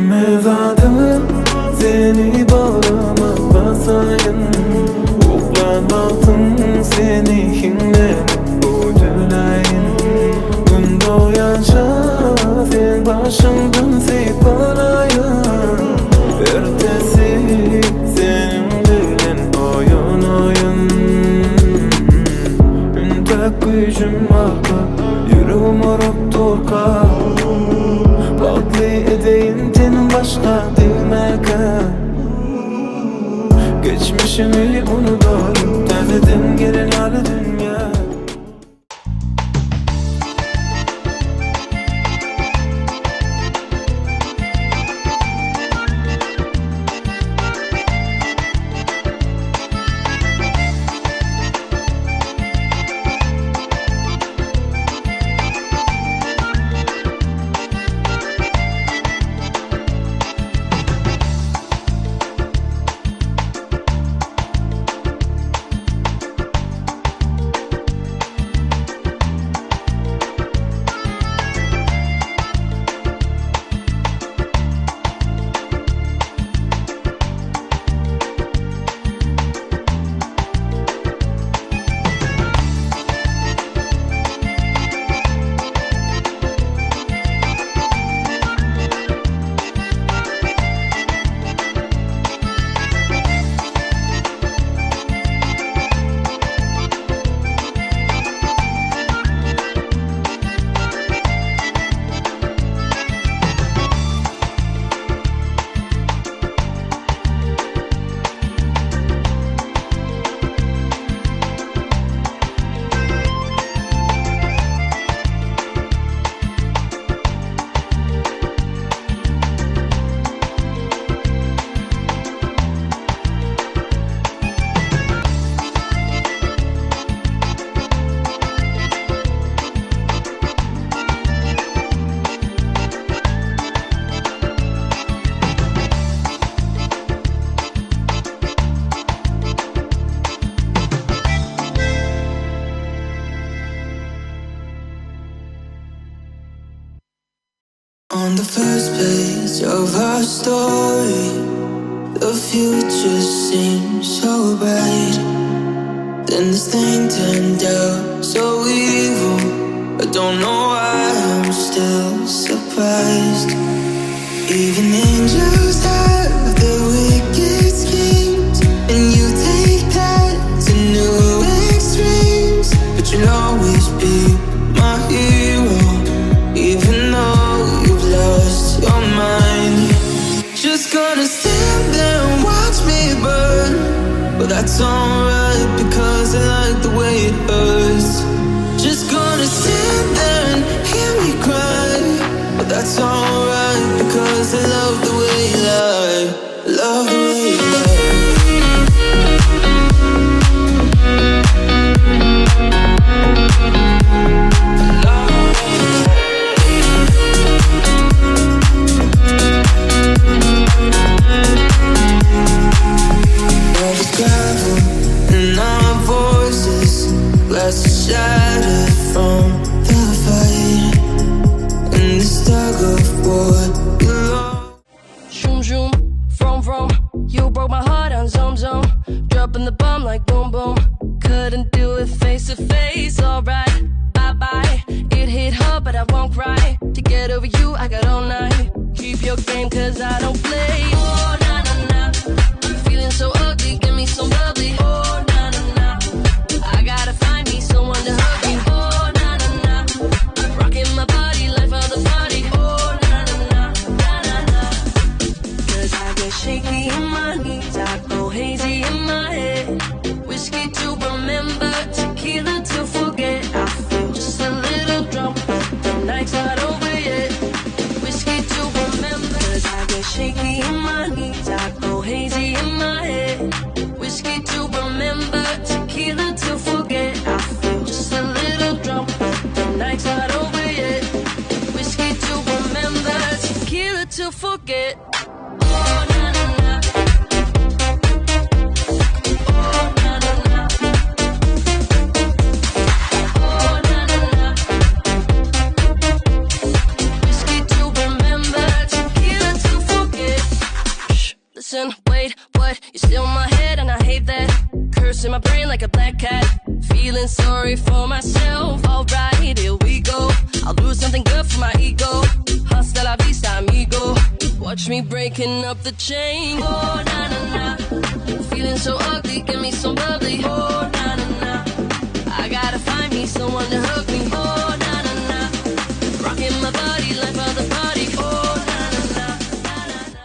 Hemme zadym seni bagryma basaýyn Uklan wagtyň seni hiňlenip öwdüläýin Gün dogýança seň başyňdan sypalaýyn Ertesi seniň bilen oýanaýyn Entek güýjüm barka Ýüregim urup durka Bagtly edeýin tenim başga degmäkä Geçmişimi unudaýyn Täzeden gelen ýaly dünýä. On the first page of our story, the future seemed so bright. Then this thing turned out so evil. I don't know why I'm still surprised. Even angels have their wicked schemes, and you take that to new extremes. But you'll always be my hero, even though you've lost your mind. Just gonna stand there and watch me burn. But that's alright because I like the way it hurts. Just gonna stand there and hear me cry. But that's alright because I love the way you lie. Love the way you lie. All this gravel in our voices, glasses shattered from the fight. And this tug of war, you lost. Zoom zoom, vroom vroom. You broke my heart on zoom zoom. Dropping the bomb like boom boom. Couldn't do it face to face, alright. Bye bye. It hit hard, but I won't cry. To get over you, I got all night. Keep your game, cause I don't play. Oh, na na na. I'm feeling so ugly, give me some bubbly. Oh, na na na. I gotta find me someone to hug me. Oh, na na na. Rocking my body, life of the party. Oh, na na na, na na na. Cause I get shaky in my knees, I go hazy in my head. Whiskey to remember, tequila to forget. I feel just a little drunk, but the night's not over yet. Whiskey to remember, cause I get shaky in my knees, I go hazy in my head. Whiskey to remember, tequila to forget. I feel just a little drunk, but the night's not over yet. Whiskey to remember, tequila to forget. Oh, na na na. Oh, na na na. Oh, na na na. Whiskey to remember, tequila to forget. Listen, wait, what? You're still in my head and I hate that. Cursing my brain like a black cat. Feeling sorry for myself. Alright, here we go. I'll do something good for my ego. Hasta la vista, amigo. Watch me breaking up the chain. Oh, na na na. Feeling so ugly, give me some bubbly. Oh, na na na. I gotta find me someone to hug me. Oh, na na na. Rocking my body, life of the party. Oh, na na na. Na na na.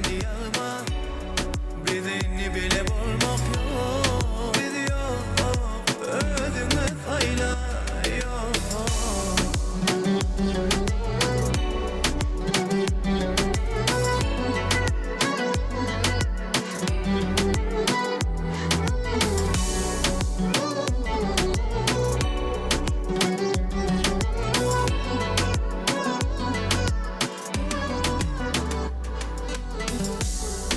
indi ýazma Bize indi bile bolmak ýok Biz ýok Özüňe saýla ýok.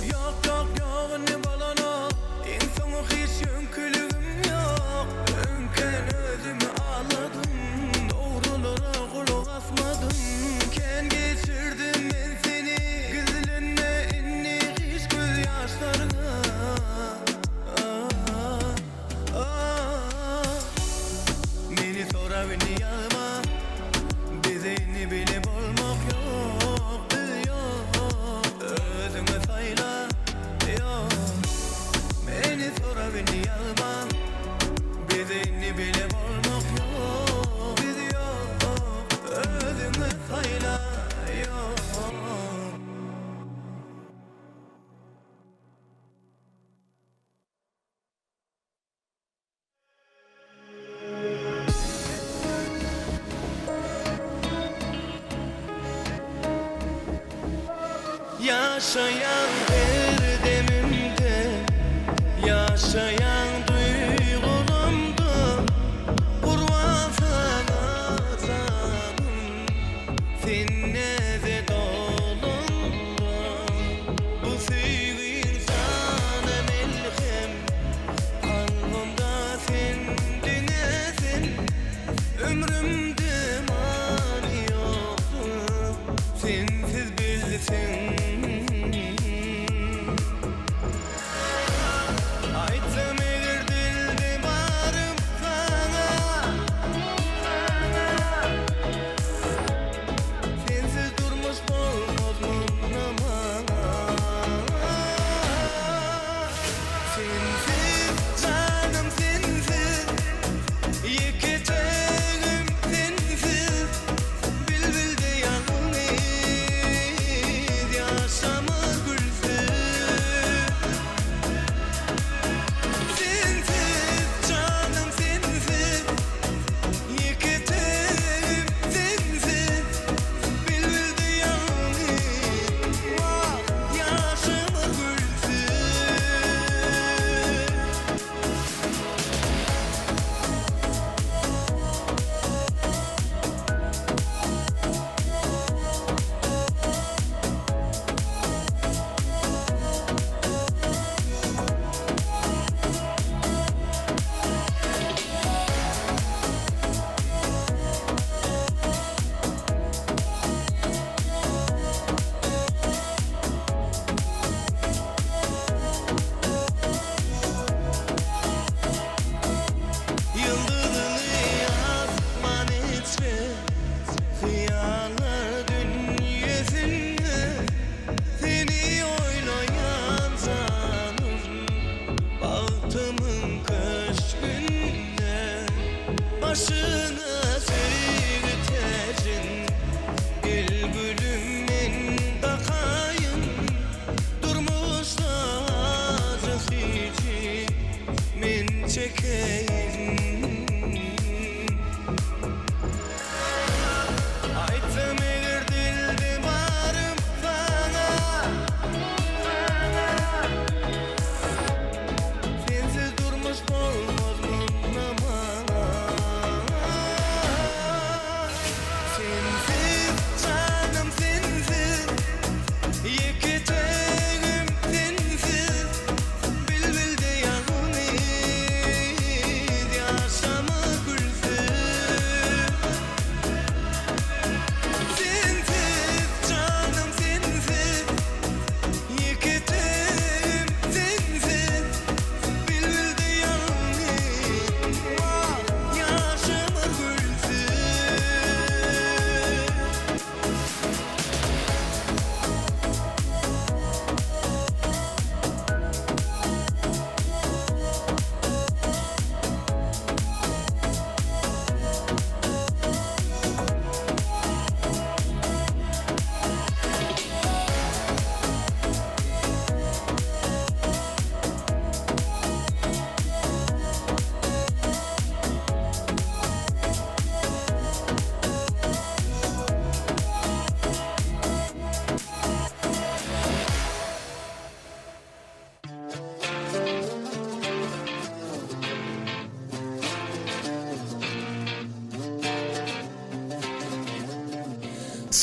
Ýok ýok ýok indi bolanok Iň soňy hiç ýöňküligim ýok Öňkän özümi aldadym Dogrulara gulak asmadym Kän geçirdim men seni Gizlenme indi hiç göz ýaşlaryňa Meni sorap indi ýazma Bize indi bile bolmak ýok Biz ýok Özüňe saýla ýok Meni sorap indi ýazma Bize indi bile bolmak ýok Biz ýok Özüňe saýla ýok. Ýaşaýaň her demimde, Ýaşaýaň duýgulamda, Gurban saňa janym, Sen näze dolaňda. Bu söýgiň jana melhem, Kalbymda sen diňe sen, Ömrümde many ýokdur, Sensiz bilseň.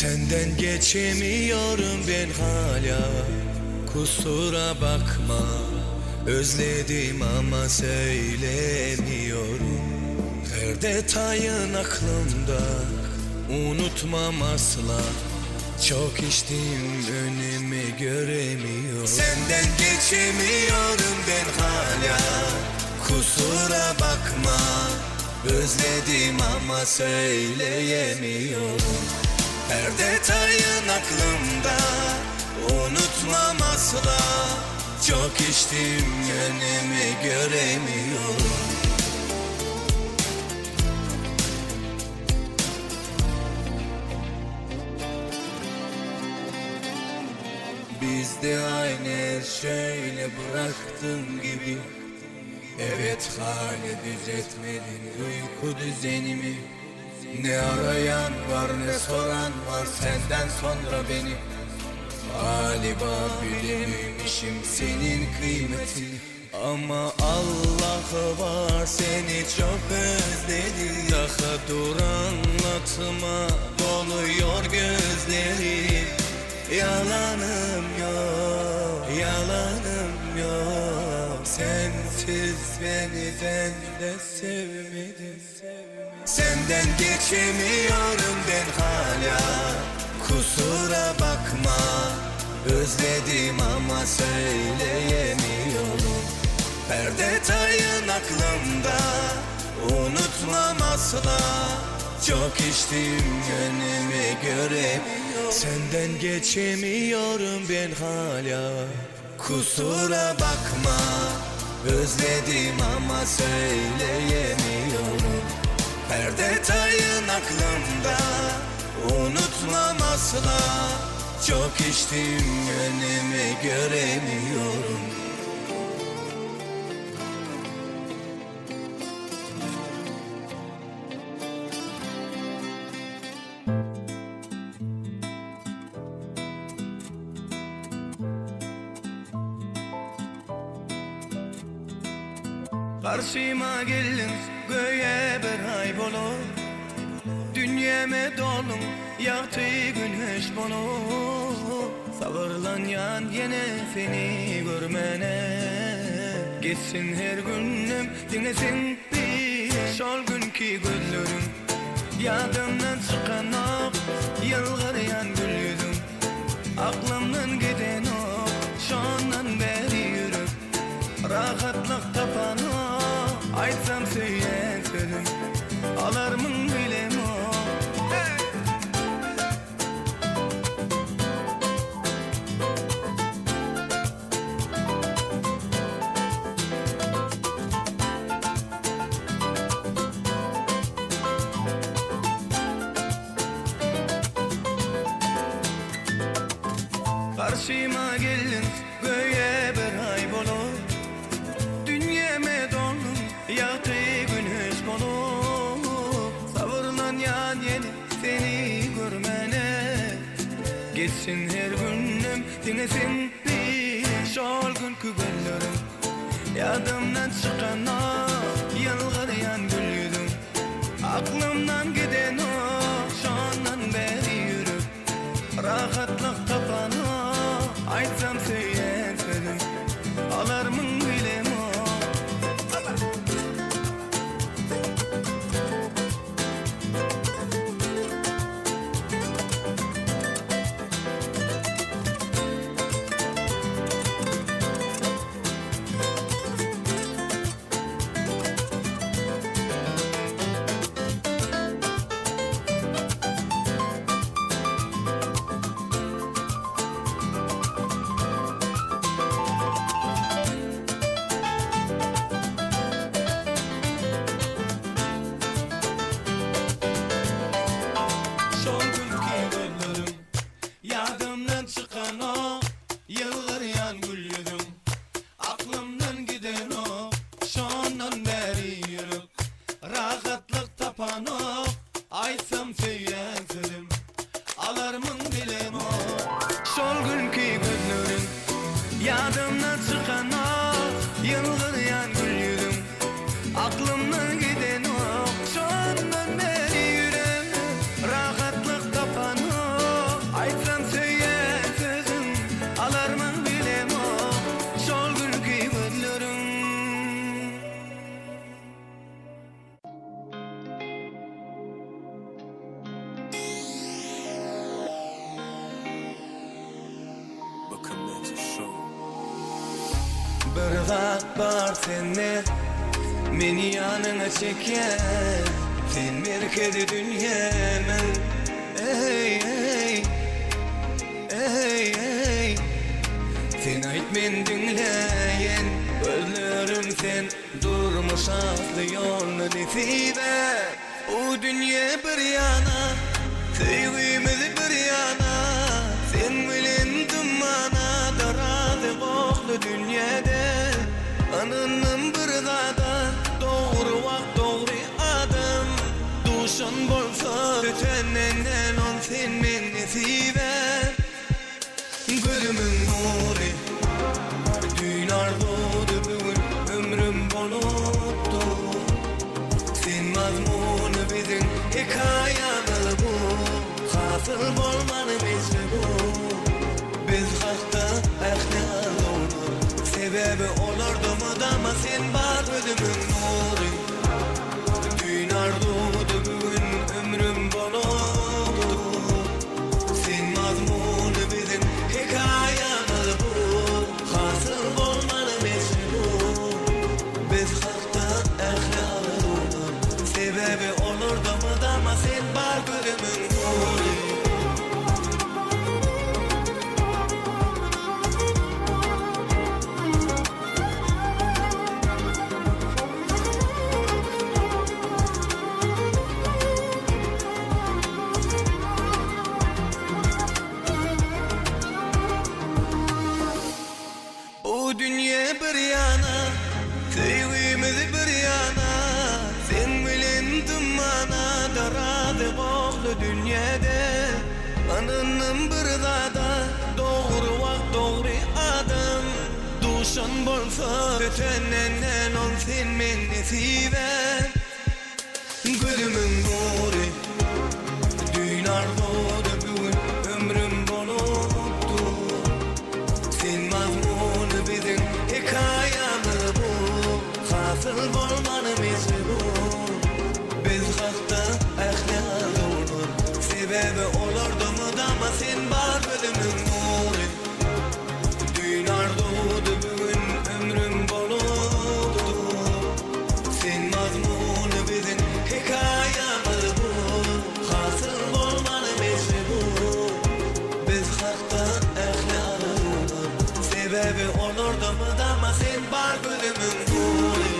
Senden geçemiyorum ben hala Kusura bakma Özledim ama söylemiyorum Her detayın aklımda Unutmam asla Çok içtim önümü göremiyorum Senden geçemiyorum ben hala Kusura bakma Özledim ama söyleyemiyorum Her detayın aklımda Unutmam asla Çok içtim önümü göremiyorum Bizde aynı şöyle bıraktığım gibi Evet hali düzeltmedin uyku düzenimi Ne arayan var ne soran var senden sonra beni Galiba bilememişim senin kıymetini Ama Allah var seni çok özledim Daha dur anlatma doluyor gözlerim Yalanım yok, yalanım yok Sensiz beni ben de sevmedim Senden geçemiyorum ben hala Kusura bakma Özledim ama söyleyemiyorum Her detayın aklımda Unutmam asla Çok içtim önümü göremiyorum Senden geçemiyorum ben hala Kusura bakma Özledim ama söyleyemiyorum Her detayın aklımda Unutmam asla Çok içtim önümü göremiyorum Karşıma geldin göğe bir ay bolup Dünyeme dolun yaktı güneş bolup Sabırlan yan yine seni görmene Geçsin her günüm dinlesin bir Şol günkü gözlerin Yadımdan çıkan ok Yılgıryan gül yüzün Aklımdan giden ok Şondan beri yürüp Rahatlık tapan o Aytsam söyleyen sözüm Alarmın bilem o Hey! Karşıma geldin göğe bir ay bolup Dünyeme doldun yaktı güneş bolup Sabırlan yan yeni seni görmene Geçsin her günüm dinlesin bir Şol günkü günlerim Yadımdan çıkan o Yılgıryan gül yüzüm Aklımdan giden o Şondan beri yürüp Rahatlık tapan o Aytsam söyleyen sözüm Alarmın bilem o Galarmyň bilemok şol günki gözleriň. Bir zat bar sende Meni ýanyňa çekýän Sen merkezi dünýämiň Eý eý Eý eý Sen aýt men diňläýin Gözlerim sen Durmuş atly ýolny nesibe Bu dünýe bir ýana, söýgimiz bir ýana, Seň bilen dymmana-da razy gohly dünýede. Ynandym bir zada, dogry wagt dogry adam, Duşan bolsa ötenden on sen meň nesibäm. Gözümiň nury Düýn arzuwdy bu gün ömrüm bolup dur Sen mazmuny biziň hekaýamyz bu Hasyl bolmany mejbur Biz hakda ähli arzuwlar Sebäbi olarda mydama sen bar Gözümiň nury Düýn arzuwdy bu gün ömrüm bolup dur Sen mazmuny biziň hekaýamyz bu Hasyl bolmany mejbur Biz hakda ähli arzuwlar Sebäbi olarda mydama sen bar gözümiň nury. Bu dünýe bir ýana, söýgimiz bir ýana, Seň bilen dymmana-da razy gohly dünýede. Ynandym bir zada, dogry wagt dogry adam, Duşan bolsa ötenden ol sen meň nesibäm. Gözümiň nury Düýn arzuwdy bu gün ömrüm bolup dur Sen mazmuny biziň hekaýamyz bu Hasyl bolmany mejbur Biz hakda ähli arzuwlar Sebäbi olarda mydama sen bar Gözümiň nury Düýn arzuwdy bu gün ömrüm bolup dur Sen mazmuny biziň hekaýamyz bu Hasyl bolmany mejbur Biz hakda ähli arzuwlar Sebäbi olarda mydama sen bar gözümiň nury.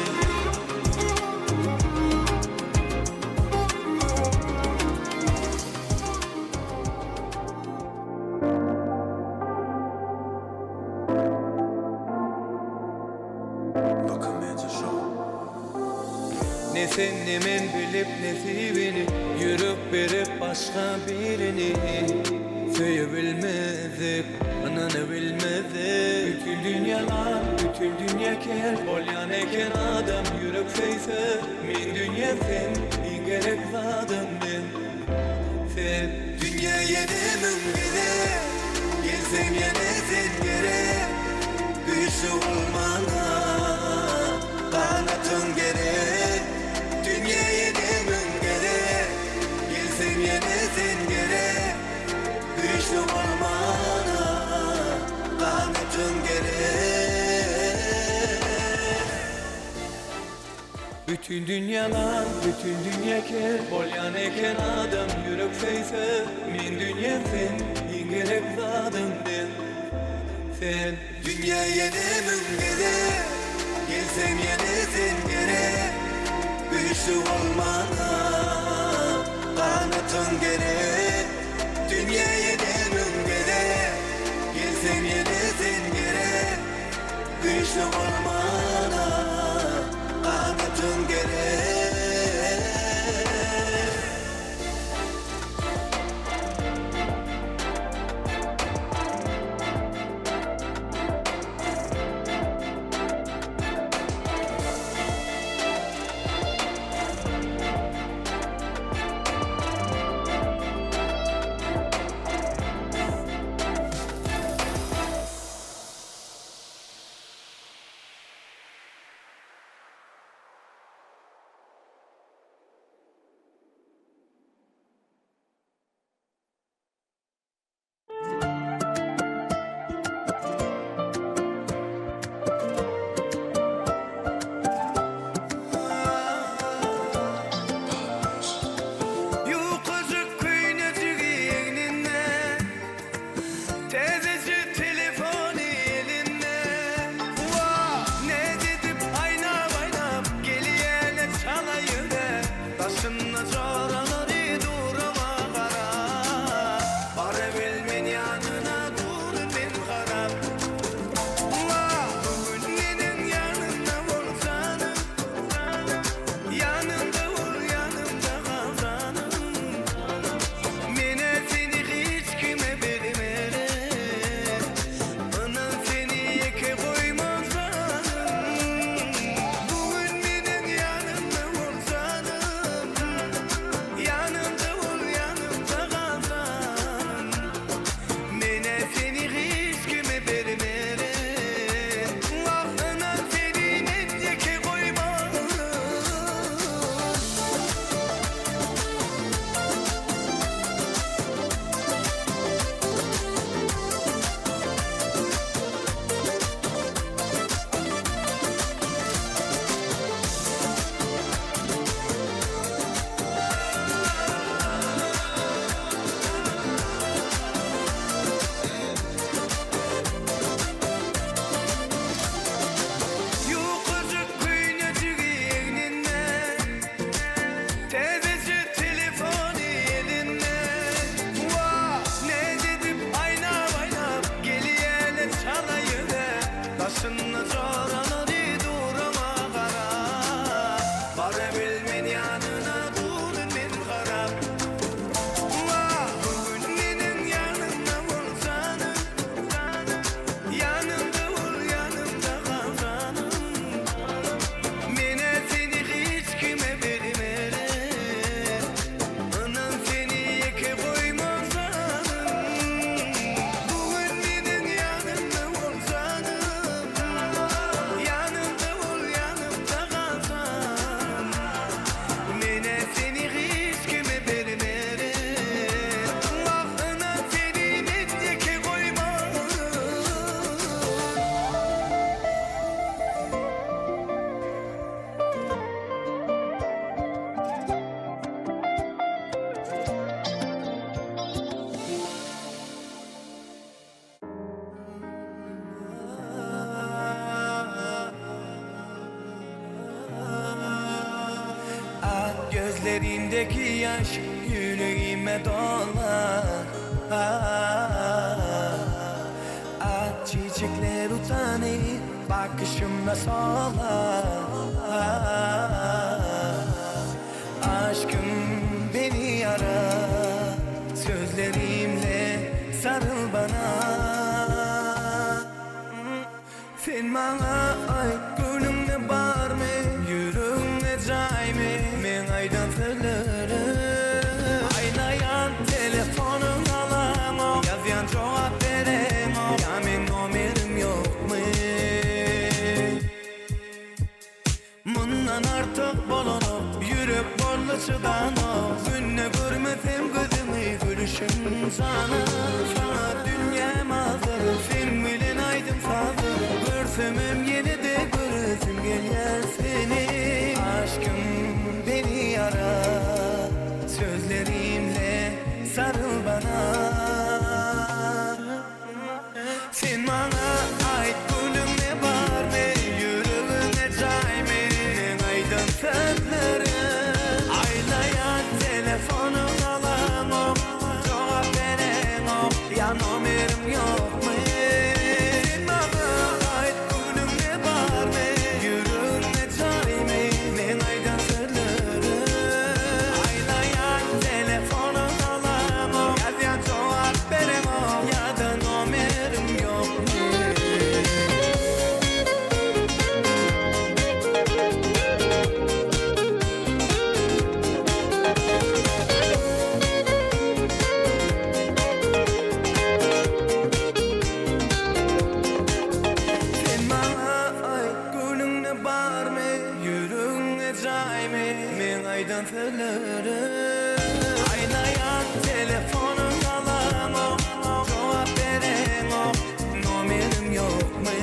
Ne sen ne men bilip nesibini Ýürek berip başga birini Söýebilmezdik, ynanabilmezdik Bütin dünýä lal, bütin dünýä ker Bolýan eken adam ýürek söýse Meň dünýäm sen, iň gerek zadym men Sen Dünýä ýene müň gezek Gelseň ýene sen gerek Güýçli bolmaga Ganatyň gerek Dünýä ýene müň gezek Gelseň ýene sen gerek Güýçli bolmaga Ganatyň gerek. Bütün dünýä lal, bütün dünýä ker Bolýan eken adam ýürek söýse Men dünýäm sen, iň gerek zadym men Sen. Dünýä ýene müň gezek Gelseň ýene sen gerek Güýçli bolmaga Ganatyň gerek Dünýä ýene müň gezek Gelseň ýene sen gerek Güýçli bolmana ganatyň gerek. Gözlerindeki yaş yüreğime dolar Ah, ah çiçekler utanır Bakışımda solar Ah, Aşkım beni ara Sözlerimle sarıl bana Sen maňa aýt göwnüňde barmy Ýüregiňde jaýmy Meň aýdan sözlerim Aýlaýan telefonyň alaňok Ýazýan jogap bereňok Ýa meň nomerim ýokmy Mundan artyk bolanok Ýürek boldy çydanok Günde görmesem gözüňi Gülüşiň jana Saňa dünýäm azyr Sen bilen aýdym sazyr Görsemem ýene-de göresim gelýär seni Aşkym beni ara Sözlerimle saryl bana Sen maňa aýt göwnüňde barmy Ýüregiňe jaýmy Meň aýdan sözlerim Aýlaýan telefonyň alaňok Jogap bereňok Ýa nomerim ýokmy Sen maňa aýt göwnüňde barmy Ýüregiňe jaýmy Meň aýdan sözlerim Aýlaýan telefonyň alaňok Ýazýan jogap bereňok Ýa-da nomerim ýokmy? Sen maňa aýt göwnüňde barmy Ýüregiňde jaýmy Meň aýdan sözlerim Aýlaýan telefonyň alaňok Jogap bereňok Nomerim ýokmy?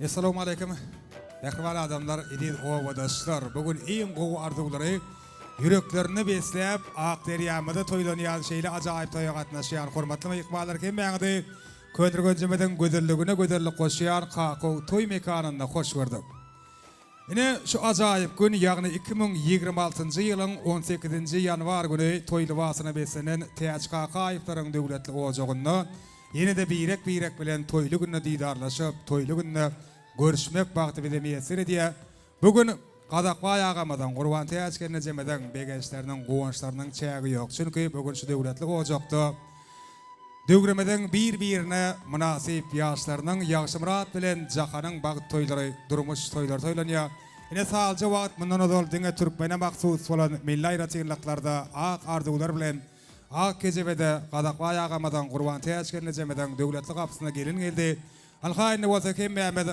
Essalawmaleýkim mähriban adamlar, eziz obadaşlar! Bu gün iň gowy arzuwlary ýüreklerinde besläp, ak derýamyzda toýlanýan şeýle ajaýyp toýa gatnaşýan hormatly myhmanlar hemmäňizi Köneürgenjimiziň gözelligine gözellik goşýan Kakow toý mekanynda hoş gördük. Ine, şu ajaýyp gün, ýagny 2026-njy ýylyň on sekizinji ýanwar güni toý lybasyna beslenen Täç Kakaýewleriň döwletli ojagynda ýene-de birek-birek bilen toýly günde didarlaşyp, toýly günde görüşmek bagty bize miýesser edýär. Bu gün Gazakbaý agamyzyň, Gurbantäç gelnejemiziň begençleriniň, guwançlarynyň çägi ýok. Çünki bu gün şu döwletli ojakda Döwrümiziň bir-birine mynasyp ýaşlarynyň Ýagşymyrat bilen Jahanyň bagt toýlary, durmuş toýlary toýlanýar. Ine, salja wagt mundan ozal diňe türkmene mahsus bolan milli aýratynlyklarda ak arzuwlar bilen ak kejebede Gazakbaý agamyzyň, Gurbantäç gelnejemiziň döwletli gapysyna gelin geldi. Ynha, indi bolsa hemmämiz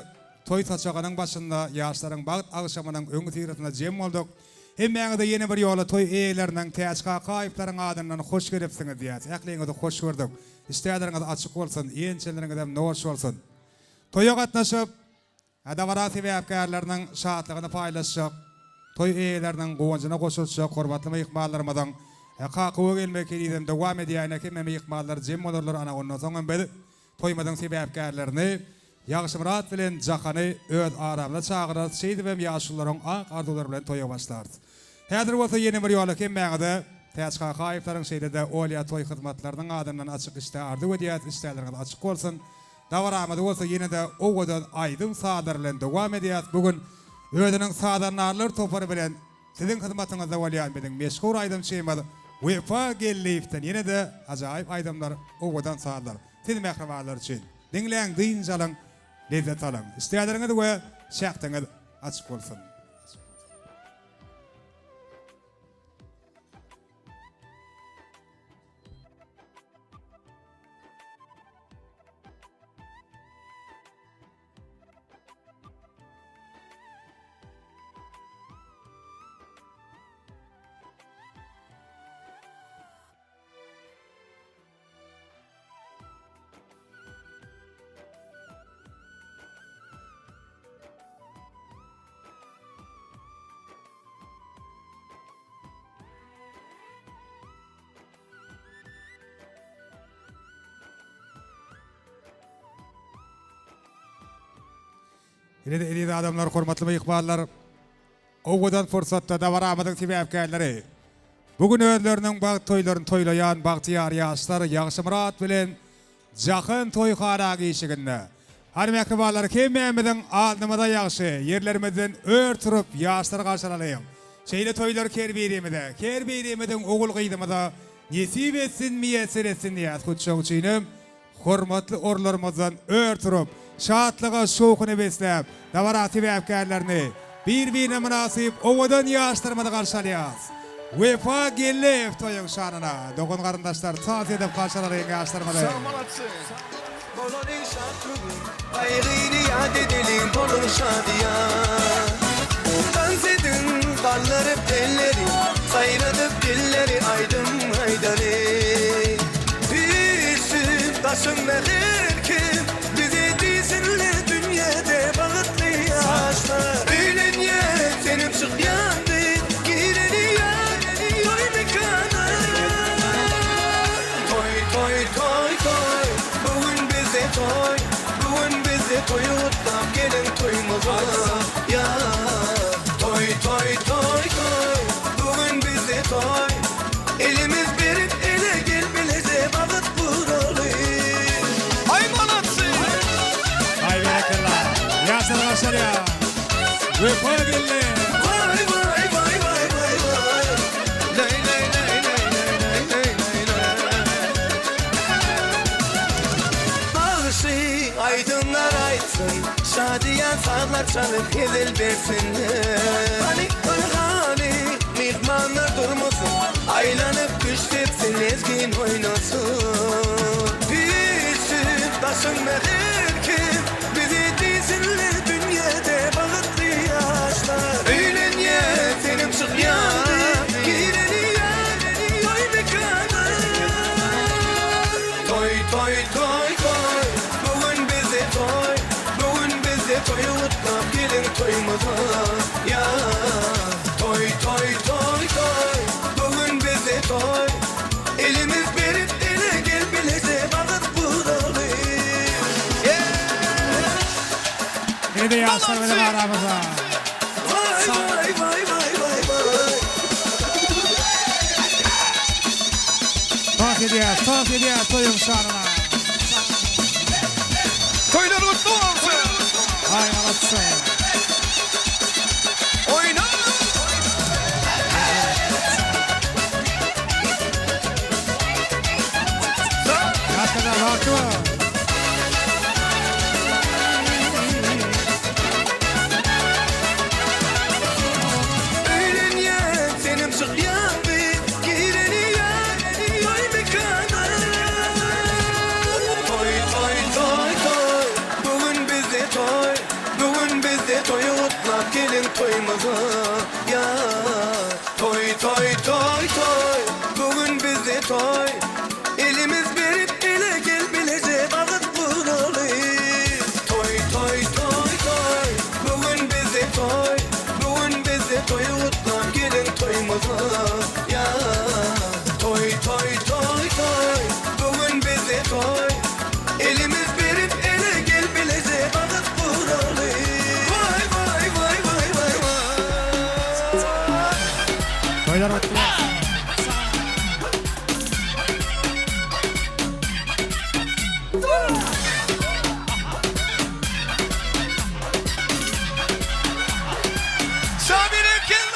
toý saçagynyň başynda ýaşlaryň bagt agşamynyň öňüsyrasynda jem bolduk. Hemmäňize ýene bir ýola toý eýeleriniň Täç Kakaýewleriň adyndan hoş gelipsiňiz diýýäs. Ähliňizi hoş gördük. Işdäleriňiz açyk bolsun, iýen-içenleriňizem noş bolsun. Toýa gatnaşyp, dabara sebäpkärleriniň şatlygyny paýlaşjak, toý eýeleriniň guwanjyna goşulyşjak hormatly myhmanlarymyzyň Kakowa gelmegi henizem dowam edýär. Ine, hemme myhmanlar jem bolarlar, ana ondan soň hem biz Toýumyzyň sebäpkärlerini Ýagşymyrat bilen Jahany öz aramyza çagyrarys, şeýdibem ýaşulularyň ak arzuwlary bilen toýa başlarys. Häzir bolsa ýene bir ýola hemmäňize Täç Kakaýewleriň şeýle-de Olýa toý hyzmatlarynyň adyndan açyk işdä arzuw edýäs, işdäleriňiz açyk bolsun. Dabaramyzy bolsa ýene-de owadan aýdym-sazlar bilen dowam edýäs. Bu gün özüniň sazandarlar topary bilen Siziň hyzmatyňyzda bolýan biziň meşhur aýdymçymyz Wepa Geldiýewden ýene-de ajaýyp aýdymlar, owadan sazlar siz mähribanlar üçin. Diňläň, dynç alyň, lezzet alyň. Işdäleriňiz we şähdiňiz açyk bolsun. Ine-de eziz adamlar, hormatly myhmanlar, owadan pursatda dabaramyzyň sebäpkärleri, bu gün özleriniň bagt toýlaryny toýlaýan bagtyýar ýaşlar Ýagşymyrat bilen Jahan toýhana işiginde. Hany mähribanlar, hemmämiziň alnymyza ýagşy, ýerlerimizden ör turup ýaşlary garşylalyň. Şeýle toýlar her birimize, her birimiziň ogul-gyzymyza nesip etsin, miýesser etsin diýýäs. Hut şoň üçinem Hormatly orunlarymyzdan ör turup, şatlyga şowhuna besläp, dabara sebäpkärlerini, bir-birine mynasyp owadan ýaşlarymyzy garşy alýarys. Wepa Gelleýew toýuň şanyna, dogan-garyndaşlar tans edip garşy alalyň ýaşlarymyzy. Bolalyň şat bu gün, gaýgyny ýat edeliň, boluň şadyýan. Tans ediň, galdyryp elleri, saýradyp dilleri aýdym aýdaly. Üýşsün daşyňda her kim, bizi diýsinler dünýäde bagtly ýaşlar. Öýlenýän senem çykýan gyz, gireli ýar toý mekana. Toý toý toý toý, bu gün bizde toý, bu gün bizde toýy gutlap geliň toýumyza ýar. Toý toý toý toý, bu gün bizde toý. Elimiz berip ele gel bileje bagyt guraly. Aý malatsy. Aý berekella. Ýaşlar garşy alýar. Wepa geldi. Waý waý waý waý waý waý. Leý leý leý leý leý leý leý leý leý. Bagşy aýdymlar aýtsyn, şadyýan sazlar çalyp hezil bersinler. Hany hany hany myhmanlar durmasyn, aýlanyp küşt etsin, lezgin oýnasyn. Üýşüp daşynda her kim, bizi diýsinler dünýäde bagtly ýaşlar. Öýlenýän senem çykýan, gireli ýar toý mekana. Toý toý toý toý bu gün bizde toý bu gün bizde toýy gutlap geliň toýumyza ýar Toý toý toý toý bu gün bizde toý elimiz berip ele gel bileje bagyt guraly Ine-de ýaşlar biziň aramyzda. Waý waý waý waý waý waý. Tans edýäs, tans edýäs toýuň şanyna. Toýlar gutly bolsun. Aý malatsy. Oýna. Ýaşlar wagty bar. Öýlenýän senem çykýan gyz, gireli ýar toý mekana. Toý toý toý toý, bu gün bizde toý, bu gün bizde toýy gutlap geliň toýumyza ýar. Toý toý toý toý, bu gün bizde toý, elimiz berip ele gel bileje bagyt guraly. Toý toý toý toý, bu gün bizde toý, bu gün bizde toýy gutlap geliň toýumyza ýar. Toý toý toý toý, bu gün bizde toý, elimiz berip ele gel bileje bagyt guraly. Waý waý waý waý waý waý. Toýlar gutly bolsun. Şabir Erkin.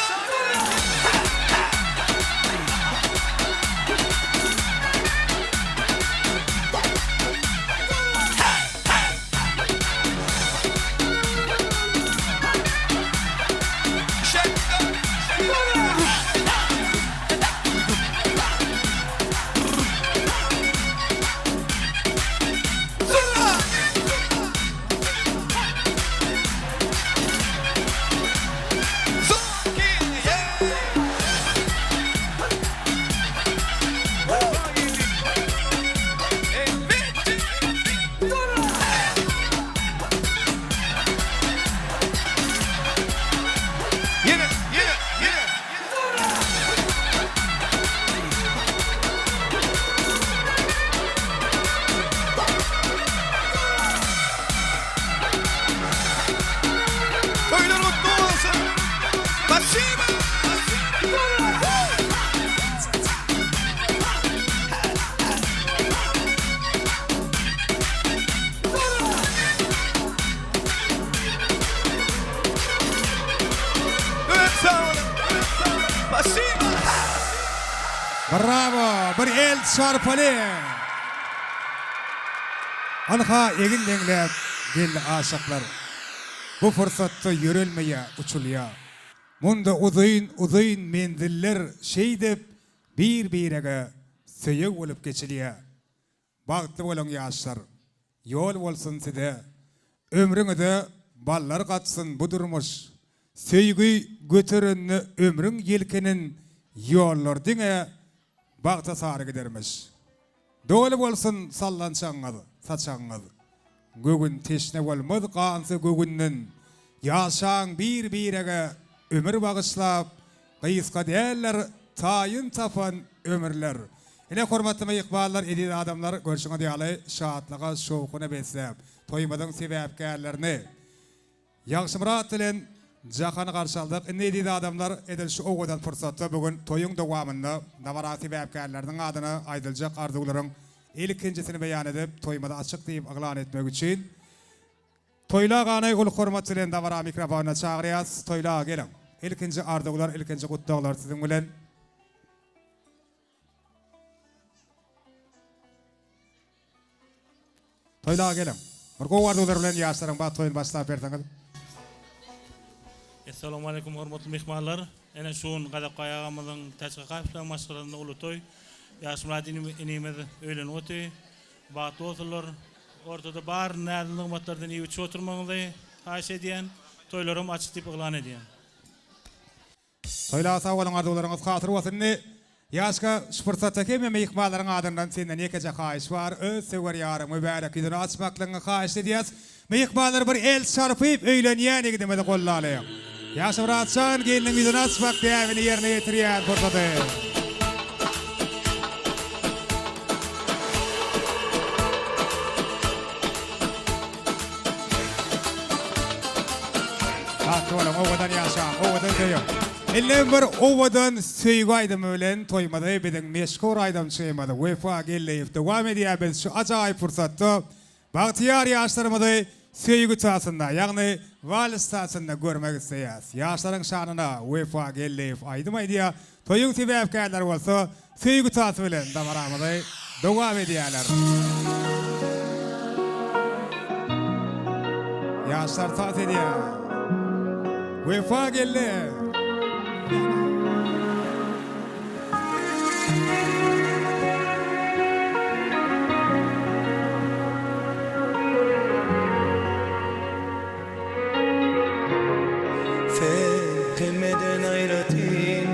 Bravo! Bir el çarpaly! Ynha egin deňläp geldi aşyklar. Bu pursatda ýörelmeýä, uçulýa. Munda uzyn-uzyn menziller şeýdip bir-birege söýeg bolup geçilýä. Bagtly boluň ýaşlar. Ýol bolsun size. Ömrüňize ballar gatsyn bu durmuş. Söýgi göterende ömrüň ýelkenin ýollar diňe bagta sary gidermiş. Doly bolsun sallançagyňyz, saçagyňyz. Göwün teşne bolmaz gansa göwünden. Ýaşaň bir-birege ömür bagyşlap, Gysga däldir taýyn tapan ömürler. Ine hormatly myhmanlar, eziz adamlar, görşüňiz ýaly şatlyga, şowhuna besläp, toýumyzyň sebäpkärlerini Ýagşymyrat bilen Jahany garşy aldyk. Indi eziz adamlar, edil şu owadan pursatda bu gün toýuň dowamynda dabara sebäpkärleriniň adyna aýdyljak arzuwlaryň ilkinjisini beýan edip, toýumyzy açyk diýip yglan etmek üçin Toýly agany uly hormat bilen dabara mikrofonyna çagyrýas. Toýly aga geliň. Ilkinji arzuwlar, ilkinji gutlaglar siziň bilen. Toýly aga geliň. Bir gowy arzuwlar bilen ýaşlaryň bagt toýuny başlap berseňiz. Essalamualeýkum hormatly myhmanlar. Ene şu gün Gazakbaý agamyzyň Täç Kakaýewleriň maşgalasynda uly toý. Ýaşmyrat inimiz öýlenip otyr. Bagtly bolsunlar. Ortada bar näz-nygmatlardan iýip-içip oturmagyňyzy haýyş edýän. Toýlaram açyk diýip yglan edýän. Toýlar sag boluň arzuwlaryňyz hasyl bolsun indi Ýaşka şu pursatda hemme myhmanlaryň adyndan senden ýekeje haýyş bar öz söwer ýaryň mübärek ýüzüni açmaklygyňy haýyşt edýäs myhmanlar bir el çarpyp öýlenýän ýigidimizi gollalyň Ýaşmyratjan gelniň ýüzüni açmak däbini ýerine ýetirýän pursady. Bagtly boluň, owadan ýaşaň, owadan söýüň. Indem bir owadan söýgi aýdymy bilen toýumyzy biziň meşhur aýdymçymyz Wepa Geldiýew dowam edýär. Biz şu ajaýyp pursatda bagtyýar ýaşlarymyzy söýgi tasynda, ýagny wals tasynda görmek isleýäris. Ýaşlaryň şanyna Wepa Geldiýew aýdym aýdýar. Toýuň sebäpkärleri bolsa söýgi tasy bilen dabaramyzy dowam edýärler. Ýaşlar tans edýär. Wepa geldi. Sen hemmeden aýratyn,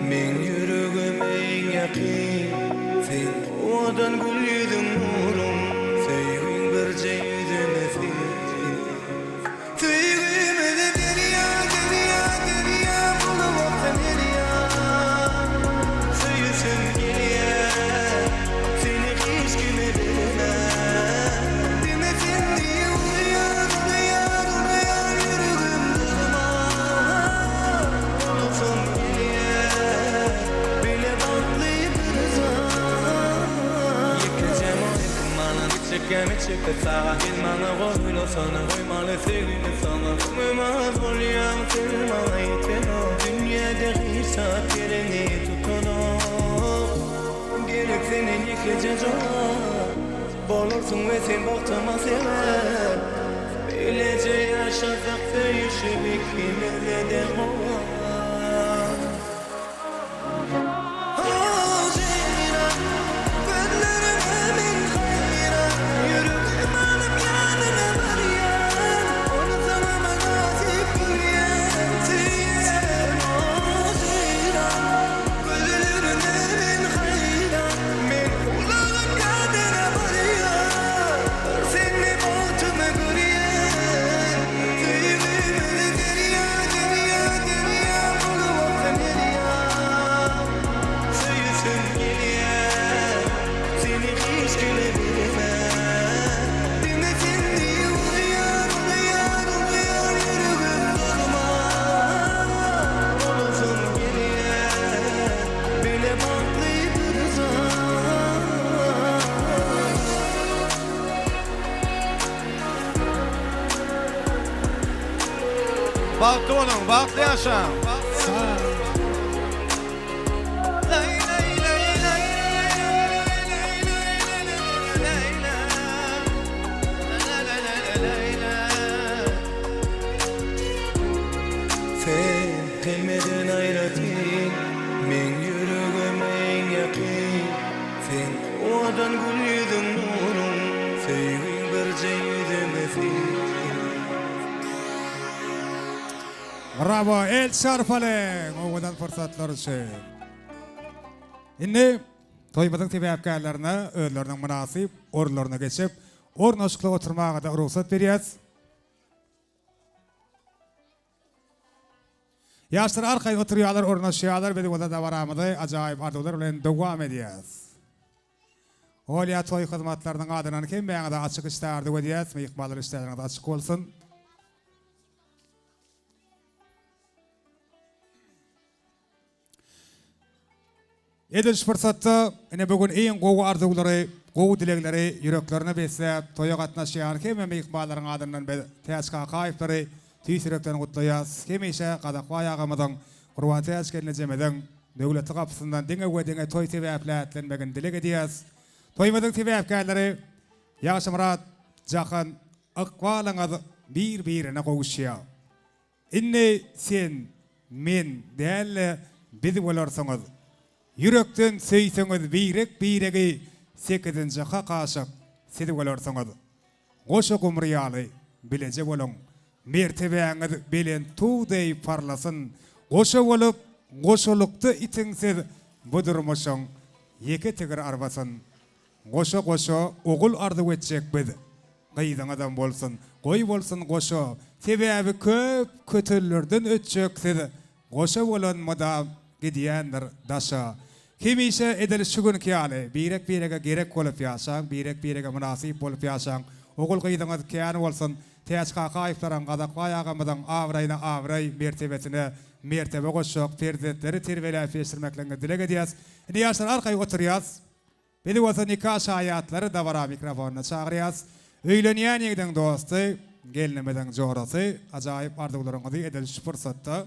meň ýüregime iň ýakyn. Seň owadan gül ýüzüň nuruň, söýgiň birje ýüzüne syn. Söýgimizi derýa, derýa, derýa bolup aksa derýa. Söýesim gelýär, seni hiç kime bermän. Diňe sen diýip urýar, urýar, urýar ýüregim durman. Bolasym gelýär, bile bagtly bir zaman. Ýekeje manyky maňa, içekgämi çekip saga. Gel maňa goýlasana, goýmaly söýgini saňa. Öňüm az bolýaň sen maňa ýetenok. Dünýäde hiç zat ýerini tutanok. Gerek senden ýekeje jogap. Bolarsyň we sen bagtyma sebäp. Bileje ýaşasak söýüşip ikimizde-de gowak. Bagtly boluň, bagtly ýaşaň. Hemmeden aýratyn Meň ýüregime iň ýakyn Seň owadan gül ýüzüň nuruň Söýgiň birje ýüzüme syn. Bravo el çarpalyň owadan pursatlar üçin. Indi toýumyzyň sebäpkärlerine özleriniň mynasyp orunlaryna geçip, ornaşykly oturmaga-da rugsat berýäs. Ýaşlar arkaýyn oturýarlar, ornaşýarlar, biz bolsa dabaramyzy ajaýyp arzuwlar bilen dowam edýäs. Olýa toý hyzmatlarynyň adyndan hemmäňize açyk işdä arzuw edýäs, myhmanlar işdäleriňiz açyk bolsun. Edil şu pursatda ine bu gün iň gowy arzuwlary, gowy dilegleri ýüreklerine besläp, toýa gatnaşýan hemme myhmanlaryň adyndan biz Täç Kakaýewleri tüýs ýürekden gutlaýas. Hemişe Gazakbaý agamyzyň, Gurbantäç gelnejemiziň döwletli gapysyndan diňe we diňe toý sebäpli ätlenmegini dileg edýäs. Toýumyzyň sebäpkärleri Ýagşymyrat, Jahan, ykbalyňyz bir-birine gowuşýar. Indi sen, men däl-de, biz bolarsyňyz. Ýürekden söýseňiz birek-biregi sekizinji hak aşyk siz bolarsyňyz. Goşa gumry ýaly bileje boluň. Mertebäňiz belent tug deý parlasyn. Goşa bolup, goşalykda itiň siz bu durmuşyň ýeke tigir arbasyn. Goşa-goşa ogul arzuw etjek biz. Gyzyňyzam bolsun, goý bolsun goşa. Sebäbi köp kötellerden ötjek siz. Goşa bolan mydam gidýändir daşa. Hemişe edil şu günki ýaly birek-birege gerek bolup ýaşaň, birek-birege mynasyp bolup ýaşaň. Ogul-gyzyňyz kän bolsun. Täç Kakaýewleriň, Gazakbaý agamyzyň abraýyna abraý, mertebesine mertebe goşjak perzentleri terbiýeläp ýetişdirmekligiňizi dileg edýäs. Indi ýaşlar arkaýyn oturýas. Bizi bolsa nika şaýatlary dabara mikrofonyna çagyrýas. Öýlenýän ýigidiň dosty, gelnimiziň jorasy, ajaýyp arzuwlaryňyzy edil şu pursatda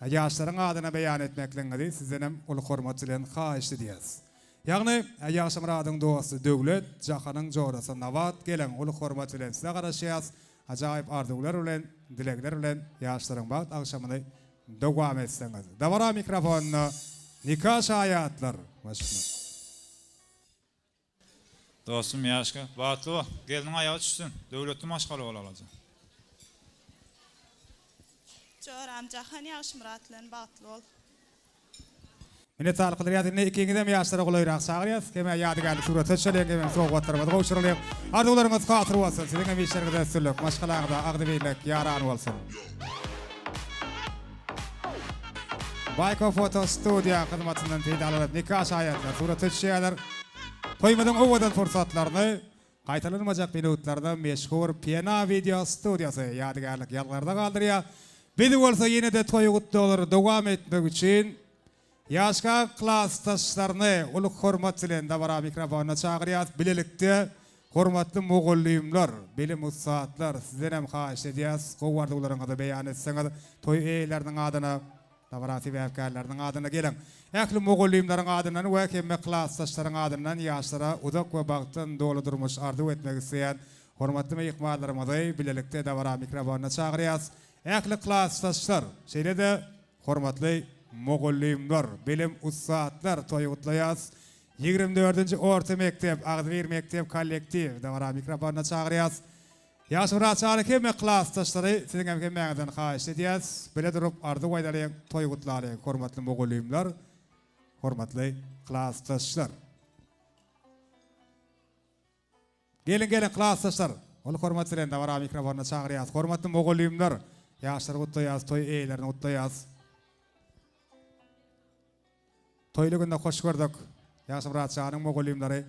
ýaşlaryň adyna beýan etmekligiňizi sizdenem uly hormat bilen haýyşt edýäs. Ýagny, Ýagşymyradyň dosty Döwlet, Jahanyň jorasy Nabat geliň uly hormat bilen size garaşýas. Ajaýyp arzuwlar bilen, dilegler bilen ýaşlaryň bagt agşamyny dowam etseňiz. Dabara mikrofonyna nika şaýatlar başlap. Dostum Ýaşka, bagtly bol, gelniň aýagy düşsün, döwletli maşgala bol alaja. Joram Jahan Ýagşymyrat bilen bagtly bol. Minnetdarlyk bildirýäs. Indi ikiňizem ýaşlara golaýrak çagyrýas. Hemä ýadygärlik surata düşeliň, hemem sowgatlarymyzy gowşuralyň. Arzuwlaryňyz hasyl bolsun! Siziň hem işleriňizde üstünlik, maşgalaňyza agzybirlik ýaran bolsun! Baýko foto studiýa hyzmatyndan peýdalanyp nika şaýatlar surata düşýärler. Toýumyzyň owadan pursatlaryny gaýtalanmajak minutlaryny meşhur Pena wideo studiýasy ýadygärlik ýazgylarda galdyrýar. Biz bolsa ýene-de toý gutlaglary dowam etmek üçin Ýaşka klasdaşlaryny uly hormat bilen dabara mikrofonyna çagyrýas. Bilelikde hormatly mugallymlar, bilim ussatlar sizdenem haýyşt edýäs, gowy arzuwlaryňyzy beýan etseňiz toý eýeleriniň adyna, dabara sebäpkärleriniň adyna geliň. Ähli mugallymlaryň adyndan we hemme klasdaşlaryň adyndan ýaşlara uzak we bagtdan doly durmuş arzuw etmek isleýän hormatly myhmanlarymyzy bilelikde dabara mikrofonyna çagyrýas. Ähli klasdaşlar, şeýle-de Hormatly mugallymlar, bilim ussatlar toýy gutlaýas. Ýigrimi dördünji orta mekdep, agzybir mekdep kollektiw dabara mikrofonyna çagyrýas. Ýagşymyrat jany hemme klasdaşlary siziňem hemmäňizden haýyşt edýäs, bile durup arzuw aýdalyň, toý gutlalyň hormatly mugallymlar, hormatly klasdaşlar. Geliň geliň klasdaşlar! Uly hormat bilen dabara mikrofonyna çagyrýas. Hormatly mugallymlar, ýaşlary gutlaýas, toý eýelerini gutlaýas. Toýly günde hoş gördük. Ýagşymyrat janyň mugallymlary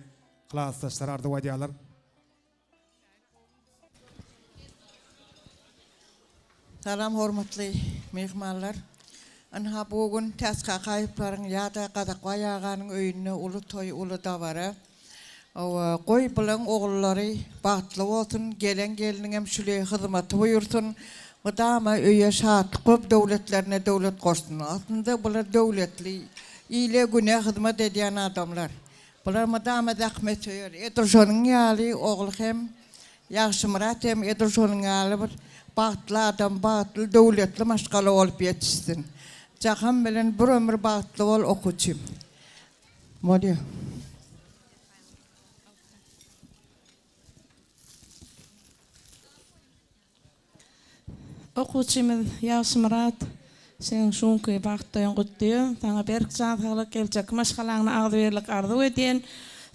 klasdaşlary arzuw aýdýarlar. Salam hormatly myhmanlar. Ynha bu gün Täç Kakaýewleriň ýa-da Gazakbaý aganyň öýünde uly toý, uly dabara. Hawa, goý bulaň ogullary bagtly bolsun, gelen gelniňem şüle hyzmaty buýursyn, mydama öýe şatlyk bolup döwletlerine döwlet goşsun. Aslynda bular döwletli, ile-güne hyzmat edýän adamlar. Bular mydama zähmetsöýer. Edil şonuň ýaly ogly hem Ýagşymyrat hem edil şonuň ýaly bir bagtly adam, bagtly, döwletli maşgala bolup ýetişsin. Jahan bilen bir ömür bagtly bol okuwçym. Bolýa. Okuwçymyz Ýagşymyrat, seniň şu günki bagt toýuň gutly. Saňa berk jan saglyk, geljekki maşgalaňda agzybirlik arzuw edýän.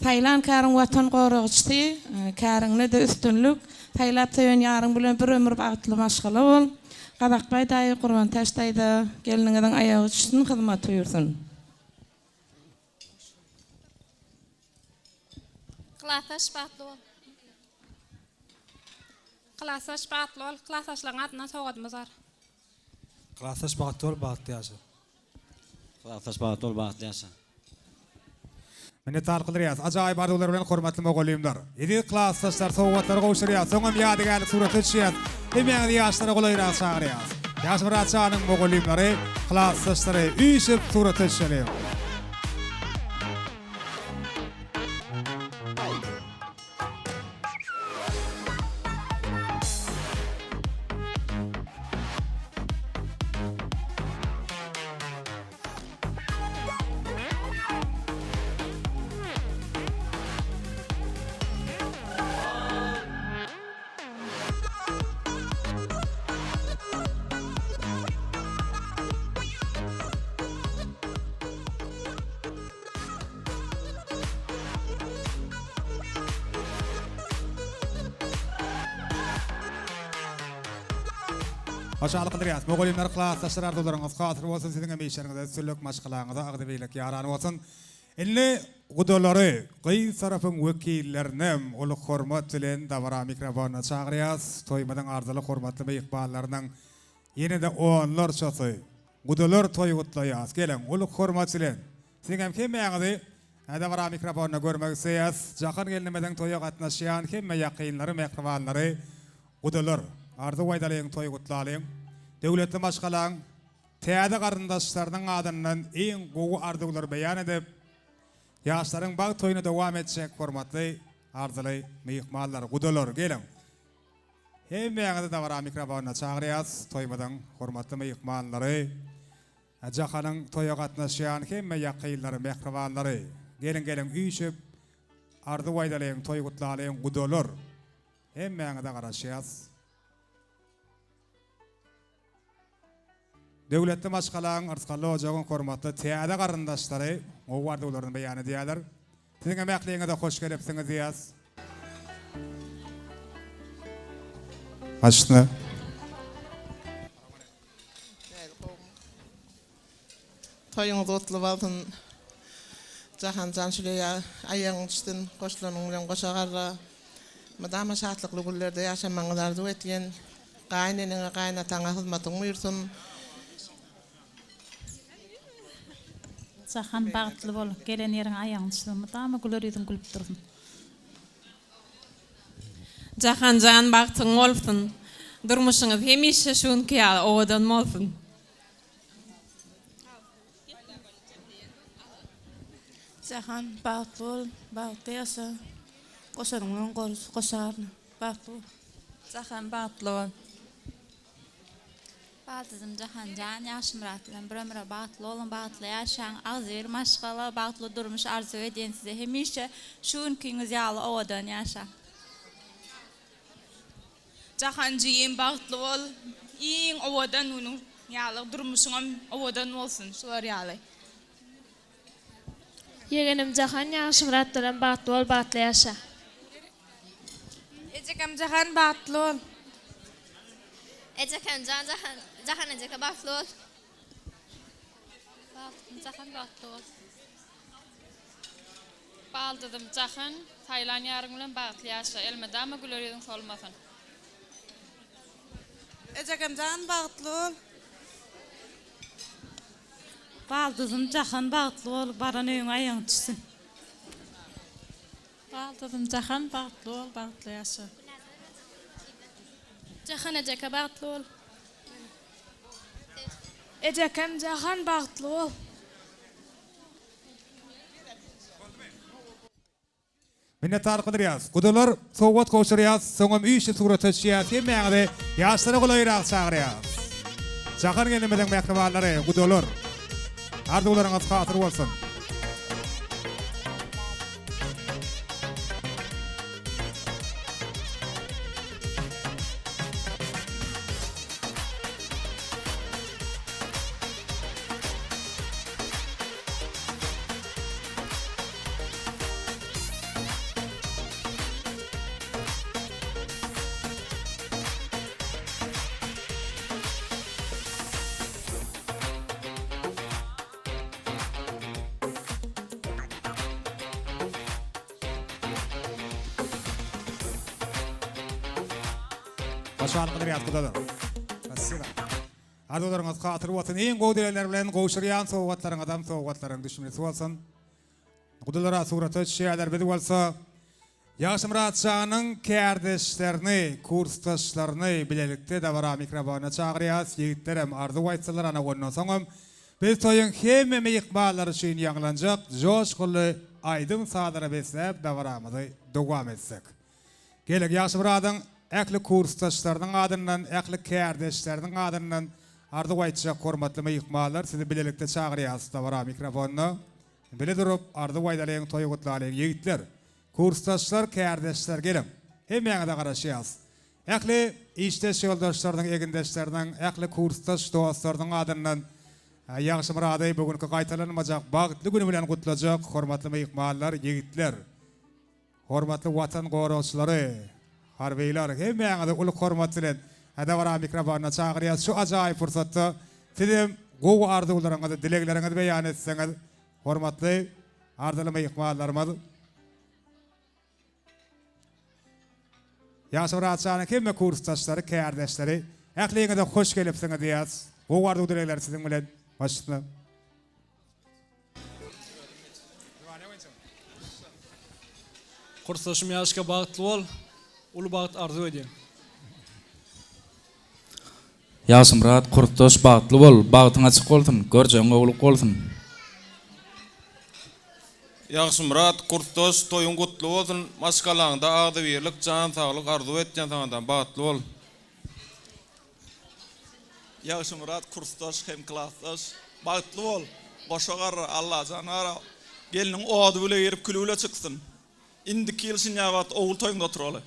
Saýlan käriň Watan goragçysy, käriňde-de üstünlik. Saýlap söýen ýaryň bilen bir ömür bagtly maşgala bol. Gazakbaý daýy, Gurbantäç daýza, gelniňiziň aýagy düşsün, hyzmaty buýursyn. Klasdaş bagtly bol. Klasdaş bagtly bol. Klasdaşlaryň adyndan sowgadymyz bar. Klasdaş bagtly bol, bagtly ýaşa. Klasdaş bagtly bol, bagtly ýaşa. Minnetdar kylyrýas. Ajaýyp arzuwlar bilen hormatly mugallymlar. Eziz klasdaşlar sowgatlary gowşurýas. Soňam ýadygärlik surata düşýäs. Hemmäňizi ýaşlara golaýrak çagyrýas. Ýaşmyrat janyň mugallymlary, klasdaşlary üýşüp surata düşeliň. Hoşallyk bildirýäris. Mugallymlar, klasdaşlar arzuwlaryňyz hasyl bolsun, siziň hem işleriňizde üstünlik, maşgalaňyza agzybirlik ýaran bolsun. Indi gudalary, gyz tarapyň wekillerinem uly hormat bilen dabara mikrofonyna çagyrýas. Toýumyzyň arzyly hormatly myhmanlarynyň ýene-de onlarçasy gudalar toý gutlaýas. Geliň, uly hormat bilen siziň hem hemmäňizi dabara mikrofonynda görmek isleýäs. Jahan gelnimiziň toýa gatnaşýan hemme ýakynlary, mähribanlary Gudalar, arzuw aýdalyň, toý gutlalyň. Döwletli maşgalaň täze garyndaşlarynyň adyndan iň gowy arzuwlary beýan edip, ýaşlaryň bagt toýuny dowam etjek hormatly, arzyly myhmanlar, gudalar, geliň! Hemmäňizi dabara mikrofonyna çagyrýas, toýumyzyň hormatly myhmanlary, Jahanyň toýa gatnaşýan hemme ýakynlary, mähribanlary, geliň, geliň, üýşüp, arzuw aýdalyň, toý gutlalyň, gudalar! Hemmäňize garaşýas. Döwletli maşgalaň, yrsgally ojagyň hormatly täze garyndaşlary gowy arzuwlaryny beýan edýärler. Siziň hem ähliňize hoş gelipsiňiz diýýäs. Başyna. Toýuňyz gutly bolsun Jahanjan Şüleýa aýagyň düşsün goşulanyň bilen goşa garra mydama şatlykly günlerde ýaşamagyňyzy arzuw etýän gaýyn eneňe gaýyn ataňa hyzmatyň buýursyn. Jahan bagtly bol, gelen ýeriňe aýagyň düşsün, mydama güler ýüzüň gülüp dursun. Jahanjan bagtyň bolsun. Durmuşyňyz hemişe şu günki ýaly owadan bolsun. Jahan bagtly bol, bagtly ýaşa, goşanyň bilen goşa garna, bagtly bol. Jahan bagtly bol. Baldyzym Jahanjan Ýagşymyrat bilen bir ömüre bagtly boluň bagtly ýaşaň agzybir maşgala bagtly durmuş arzuw edýän size hemişe şu günkiňiz ýaly owadan ýaşaň. Jahan jigim bagtly bol iň owadan günüň ýaly durmuşyňam owadan bolsun şular ýaly. Ýegenim Jahan Ýagşymyrat bilen bagtly bol bagtly ýaşa. Ejekem Jahan bagtly bol. Ejekemjan Jahan Jahan ejeke bagtly bol. Bagtly Jahan bagtly bol. Baldyzym Jahan saýlan ýaryň bilen bagtly ýaşa elmydama güler ýüzüň solmasyn. Ejekemjan bagtly bol. Baldyzym Jahan bagtly bol baran öýüňe aýagyň düşsün. Baldyzym Jahan bagtly bol bagtly ýaşa. Jahan ejeke bagtly bol. Ejekem Jahan bagtly bol. Minnetdarlyk bildirýäris. Gudalar sowgat gowşurýas, soňam üýşüp surata düşýäs. Hemmäňizi ýaşlara golaýrak çagyrýas. Jahan gelnimiziň mähribanlary, gudalar. Arzuwlaryňyz hasyl bolsun. Hoşallyk bildirýäs gudalar. Spasiba. Arzuwlaryňyz hasyl bolsun. Iň gowy dilegler bilen gowşurýan sowgatlaryňyzam sowgatlaryň düşümlisi bolsun. Gudalara surata düşýärler. Biz bolsa Ýagşymyrat janyň kärdeşlerini, kursdaşlaryny bilelikde dabara mikrofona çagyrýas. Ýigitlerem arzuw aýtsalar ana ondan soňam biz toýuň hemme myhmanlary üçin ýaňlanjak joşgunly aýdym-sazlara besläp dabaramyzy dowam etsek. Geliň Ýagşymyradyň ähli kursdaşlarynyň adyndan, ähli kärdeşleriniň adyndan arzuw aýtjak hormatly myhmanlar sizi bilelikde çagyrýas dabara mikrofonyna. Bile durup arzuw aýdalyň toý gutlalyň ýigitler. Kursdaşlar kärdeşler geliň. Hemmäňize garaşýas. Ähli işdeş ýoldaşlarynyň egindeşleriniň ähli kursdaş dostlarynyň adyndan Ýagşymyrady bu günki gaýtalanmajak bagtly güni bilen gutlajak hormatly myhmanlar ýigitler. Hormatly Watan goragçylary, harbylar, hemmäňizi uly hormat bilen dabara mikrofonyna çagyrýas. Şu ajaýyp pursatda sizem gowy arzuwlaryňyzy, dilegleriňizi beýan etseňiz, hormatly arzyly myhmanlarymyz, Ýagşymyrat janyň hemme kursdaşlary, kärdeşleri, ähliňize hoş gelipsiňiz diýýäs. Gowy arzuw-dilegler siziň bilen. Baş üstüne. Kursdaşym Ýaşka bagtly bol. Uly bagt arzuw edýän. Ýagşymyrat kursdaş bagtly bol, bagtyň açyk bolsun, görjegiň gowulyk bolsun. Ýagşymyrat kursdaş toýuň gutly bolsun maşgalaňda agzybirlik jan saglyk arzuw etýän saňadan bagtly bol. Ýagşymyrat kursdaş hem klasdaş bagtly bol goşa garra Allajan gara gelniň ody bile girip küli bile çyksyn indiki ýyl şinýa wagt ogul toýuňda oturaly.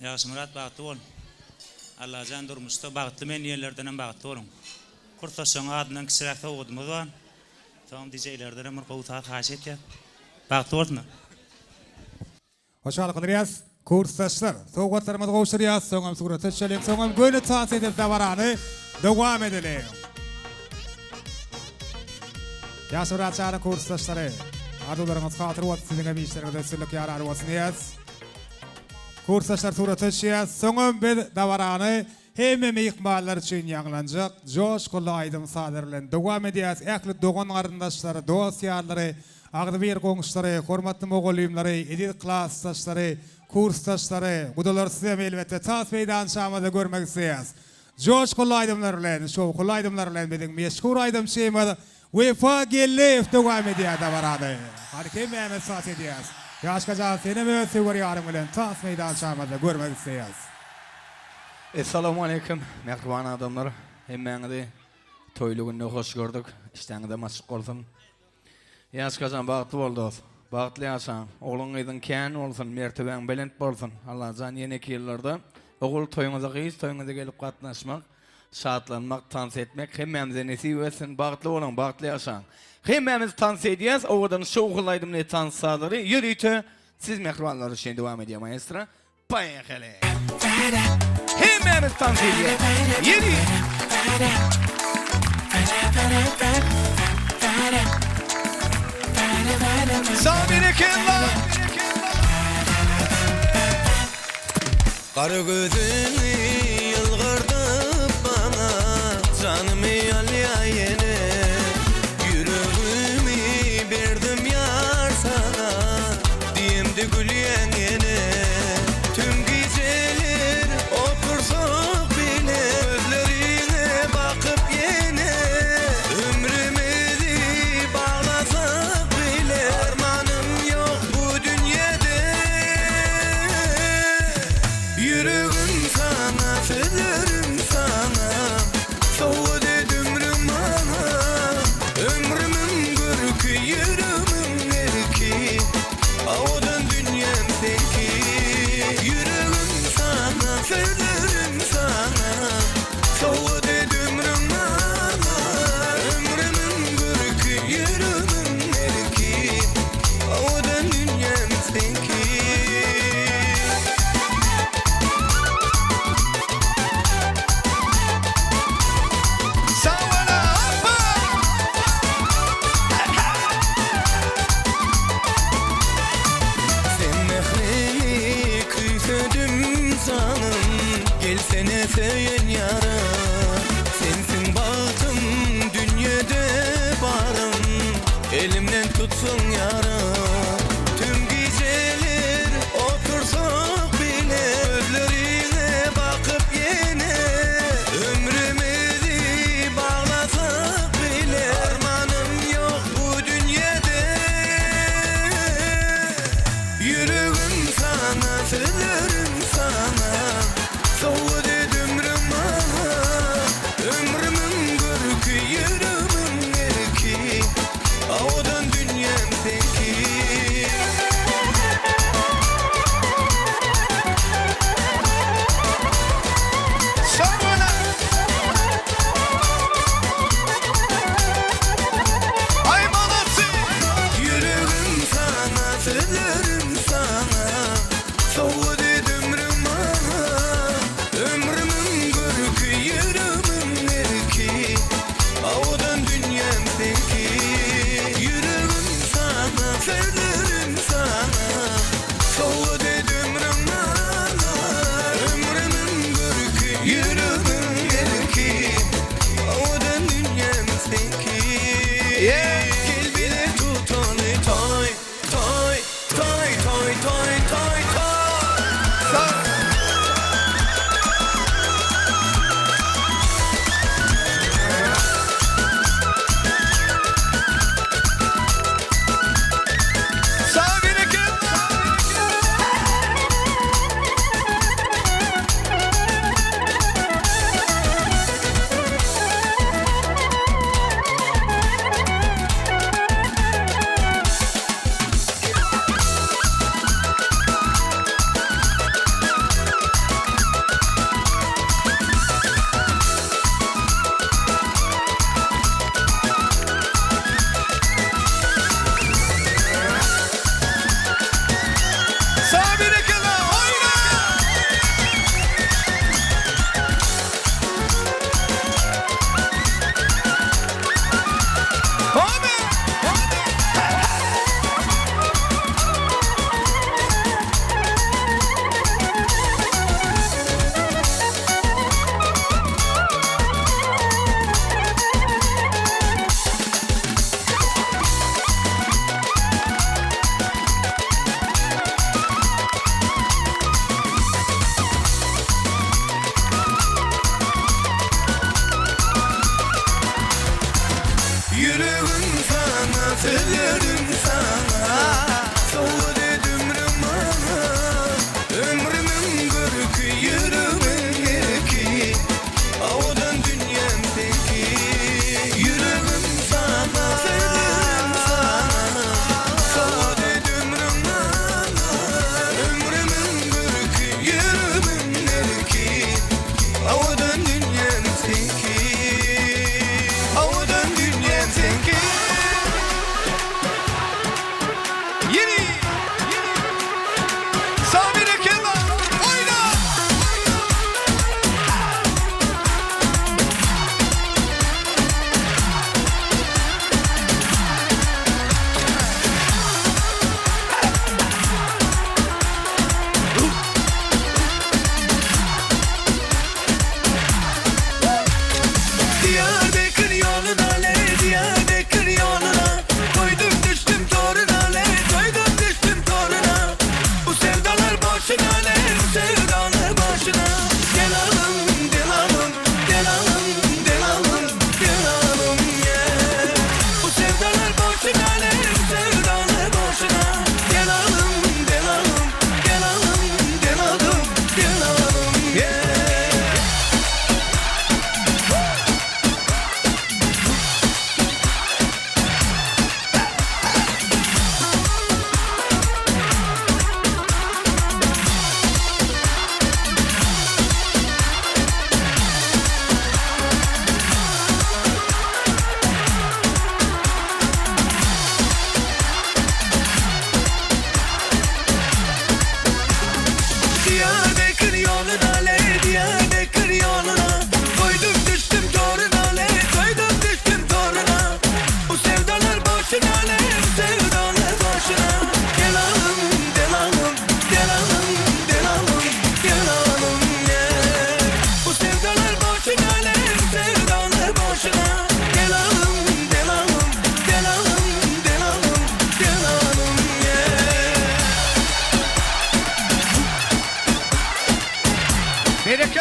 Ýagşymyrat bagtly bol. Allajan durmuşda bagtly men diýenlerdenem bagtly boluň. Kursdaşlaryň adyndan kiçiräk sowgadymyz bar. Soň DJ-lerdenem bir gowy saz haýyş etýäs. Bagtly bolsunlar. Hoşallyk bildirýäs, kursdaşlar. Sowgatlarymyzy gowşurýas, soňam surata düşeliň, soňam göni tans edip dabarany dowam edeliň. Ýaşurat janyň kursdaşlary, arzuwlaryňyz hasyl bolsun, siziň hem işleriňizde üstünlik ýarar bolsun diýýäs. Kursdaşlar surata düşýär, soňam biz dabarany hemme myhmanlar üçin ýaňlanjak joşgunly aýdym-sazlar bilen dowam edýäs. Ähli dogan-garyndaşlary, dost-ýarlary, Agzybir goňşulary, hormatly mugallymlary, eziz klasdaşlary, kursdaşlary, gudalary sizem elbetde tans meýdançamyzda görmek isleýäris. Joşgunly aýdymlar bilen, şowhunly aýdymlar bilen biziň meşhur aýdymçymyz Wepa Geldiýew dowam edýär dabarany. Hany hemmämiz tans edýäris. Ýaşka jan senem öz söwer ýaryň bilen tans meýdançamyzda görmek isleýäris. Essalawmaleýkim mähriban adamlar hemmäňizi toýly günde hoş gördük işdäňizem açyk bolsun. Ýaşkajan bagtly bol dos. Bagtly ýaşaň. Ogluň gyzyň kän bolsun, mertebäň belent bolsun. Allajan ýeneki ýyllarda ogul toýuňyza gyz toýuňyza gelip gatnaşmak, şatlanmak, tans etmek hemmämize nesip etsin. Bagtly boluň, bagtly ýaşaň. Hemmämiz tans edýäs, owadan şowhunly aýdymly tans sazlary ýörite siz mähribanlar üçin dowam edýär maestro. Poýehali! Hemmämiz tans edýäs. Ýeri! Sag berekella! Gara gözüňi ýylgyrdyp maňa Janymy alýa ýene Ýüregimi berdim ýar saňa Diýemde gülýäň ýene Tüm gijeler otursak bile Gözleriňe bakyp ýene Ömrümizi baglasak bile Armanym ýok bu dünýede Ýüregim saňa, sözlerim. Gelsene söýen ýarym Sensiň bagtym dünýede barym Elimden tutsaň ýarym Tüm gijeler otursak bile Gözleriňe bakyp ýene Ömrümizi baglasak bile Armanym ýok bu dünýede Ýüregim saňa, sözlerim saňa Sowgat et ömrüm maňa Ömrümiň görki, ýüregimiň erki Owadan dünýäm seňki.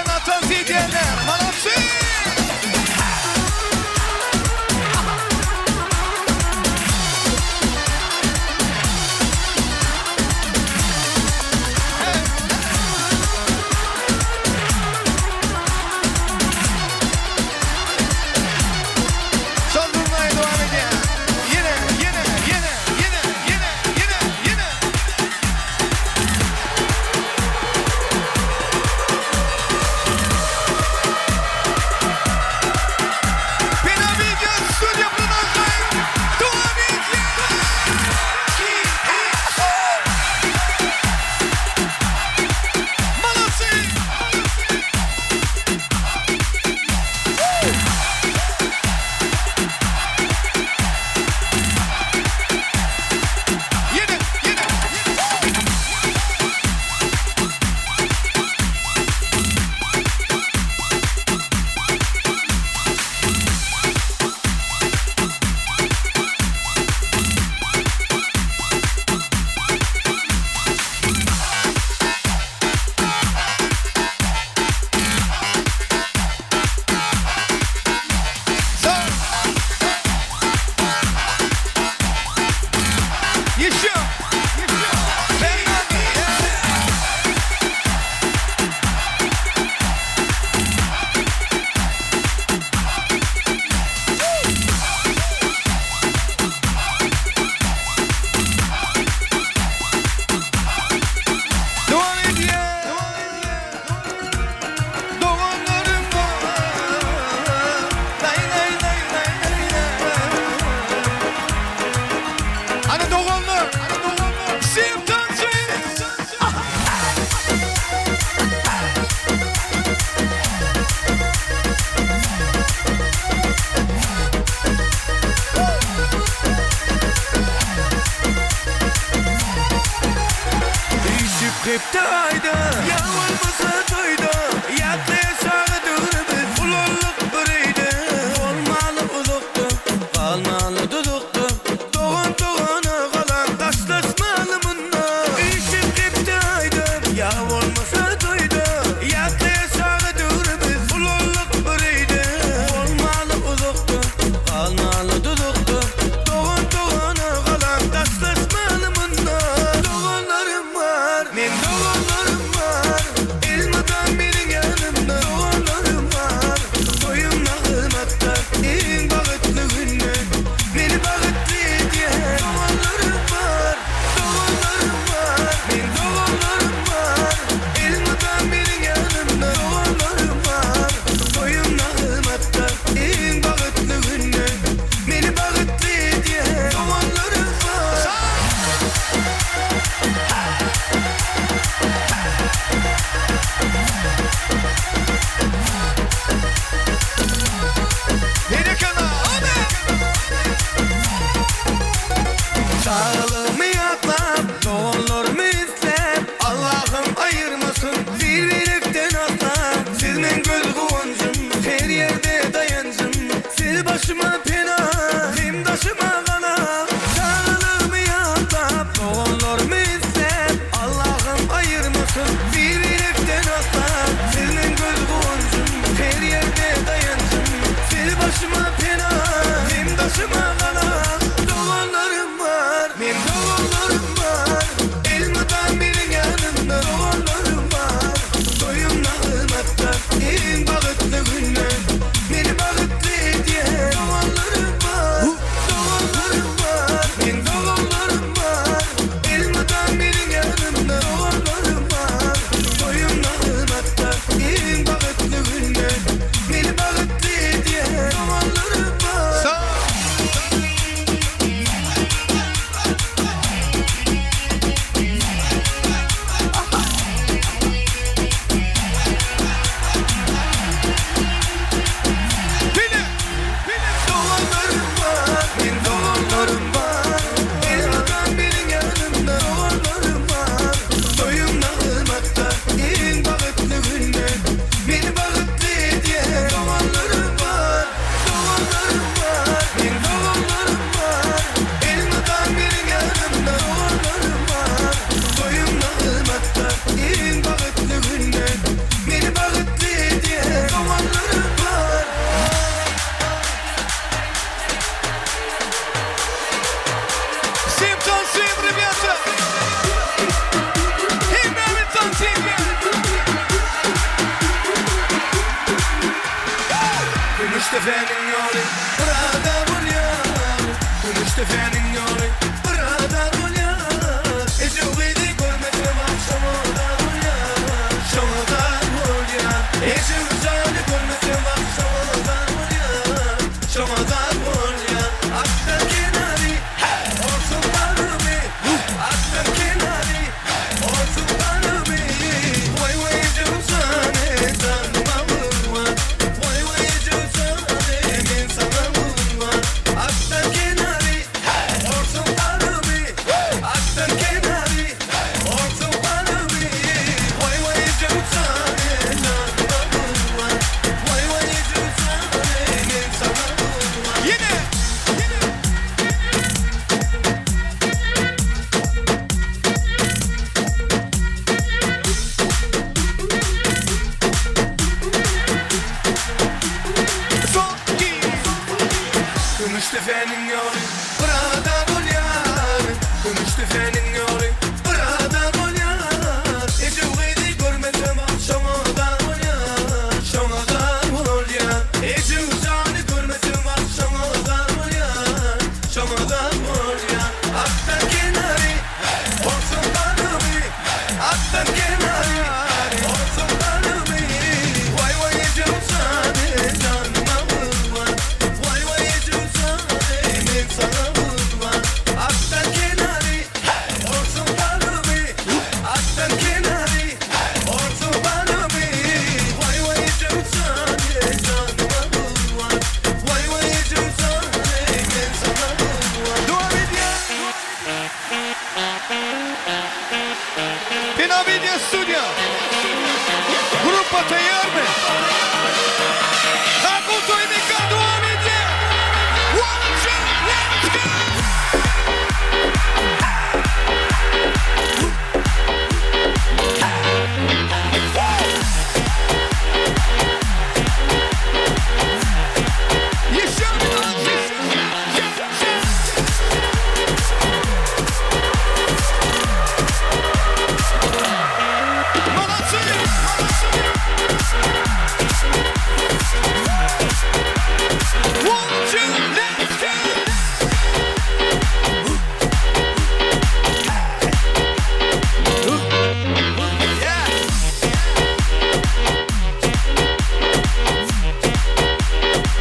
Berekella tans edýänler. Molodцы! Şol durmaýa dowam edýär. Ýene, ýene, ýene, ýene, ýene, ýene, ýene. Pena Video Studio Production dowam edýär. Molodцы! Ýene, ýene. Еще! Dowam edýär. Doganlarym bar. Lay lay lay lay lay lay. Ana doganlar, ana doganlar. Всем танцы! Üýşüp hepde aýda, ýa bolmasa toýda, Ýatlaýaşaga döwrümiz, ulaldyk bir öýde. Bolmaly uzakda, galmaly duzakda, Dogan dogana galan, daşlaşmaly munda. Üýşüp hepde aýda, ýa bolmasa toýda, Ýatlaýaşaga döwrümiz, ulaldyk bir öýde. Bolmaly uzakda, galmaly duzakda, Dogan dogana galan, daşlaşmaly munda. Doganlarym bar, men doganlarym. Kümüşdepäniň ýoly Burada bolýar Kümüşdepäniň ýoly Burada bolýar Ejew gyzy görmesem ah şoňa zar bolýar Şoňa zar bolýar Ejew jany görmesem ah şoňa zar bolýar Şoňa zar bolýar Akdan kenary Olsun barymy Akdan kenary Olsun barymy Waý waý ejew jany Janyma gurban Waý waý ejew jany Men saňa gurban Akdan kenary Olsun barymy Akdan kenary Olsun barymy Waý waý ejew jany Janyma gurban Waý waý ejew jany Men saňa gurban Ýene! Son iki. Kümüşdepäniň ýoly Burada bolýar Kümüşdepäniň ýoly Burada bolýar Ejew gyzy görmesem ah şoňa zar bolýar Şoňa zar bolýar Ejew jany görmesem ah şoňa zar bolýar Şoňa zar bolýar Akdan kenary Olsun barymy Akdan kenary Olsun barymy Waý waý ejew jany Janyma gurban Waý waý ejew jany Men saňa gurban Akdan kenary Olsun barymy Akdan kenary Olsun barymy Waý waý ejew jany Janyma gurban Waý waý ejew jany Men saňa gurban Dowam edýär. Pena Media Studio. Gruppa taýýarmy? Kakul Toýmika dowam edýär. One, two, let's go! Еще минуту. Молодцы! One, two, let's go! Yeah!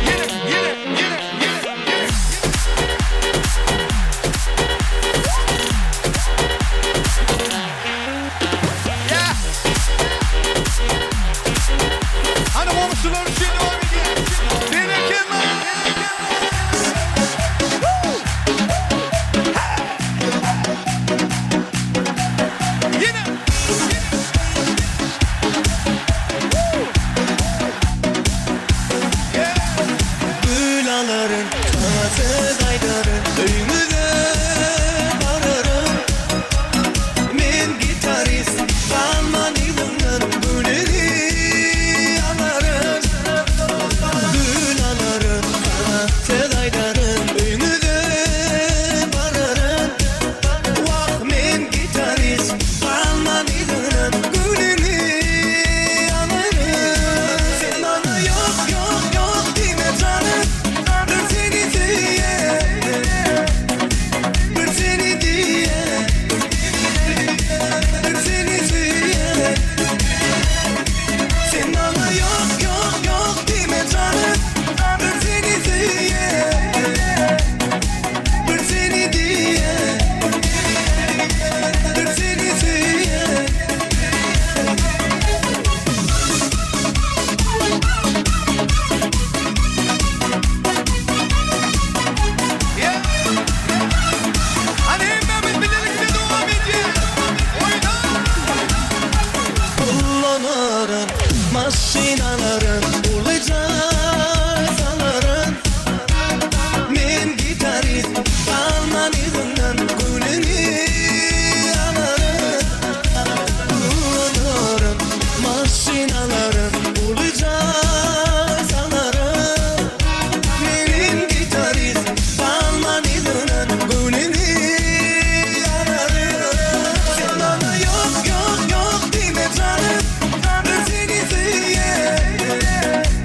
Ýene, ýene, ýene, ýene, ýene. Yeah! Hany goňşular üçin dowam edýär. Berekella! Woo! Hey! Ýene! Woo! Yeah! Gül alaryn, saňa söz aýdaryn Öýüňize bararyn Men gitarist, galman yzyňdan Gülüňi alaryn Gül alaryn, saňa söz aýdaryn Öýüňize bararyn Wah men gitarist, galman yzyňdan Gülüňi alaryn Sen maňa ýok, ýok, ýok diýme janym Bir seni söýýän Bir seni diýen Bir seni söýýän Sen maňa ýok, ýok, ýok diýme janym Bir seni söýýän Bir seni diýen Bir seni söýýän Yeah! Hany hemmämiz birlikde dowam edýär. Oýna! Kullanaryn, maşyn alaryn, uly jaý salaryn Men gitarist, galman yzyňdan göwnüňi alaryn Kullanaryn, maşyn alaryn, uly jaý salaryn Men gitarist, galman yzyňdan göwnüňi alaryn Sen maňa ýok, ýok, ýok diýme janym Bir seni söýýän.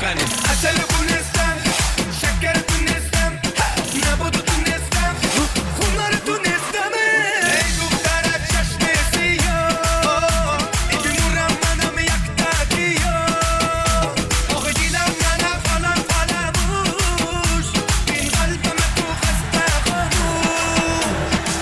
Asal tunestem, şeker tunestem, nabot tunestem, hunar tunestem. Ey duhtara çeşme siyo, ibi muram manam yakta diyo. Oh dilam nana falan falamuş, bin qalbime tu xasta xamuş.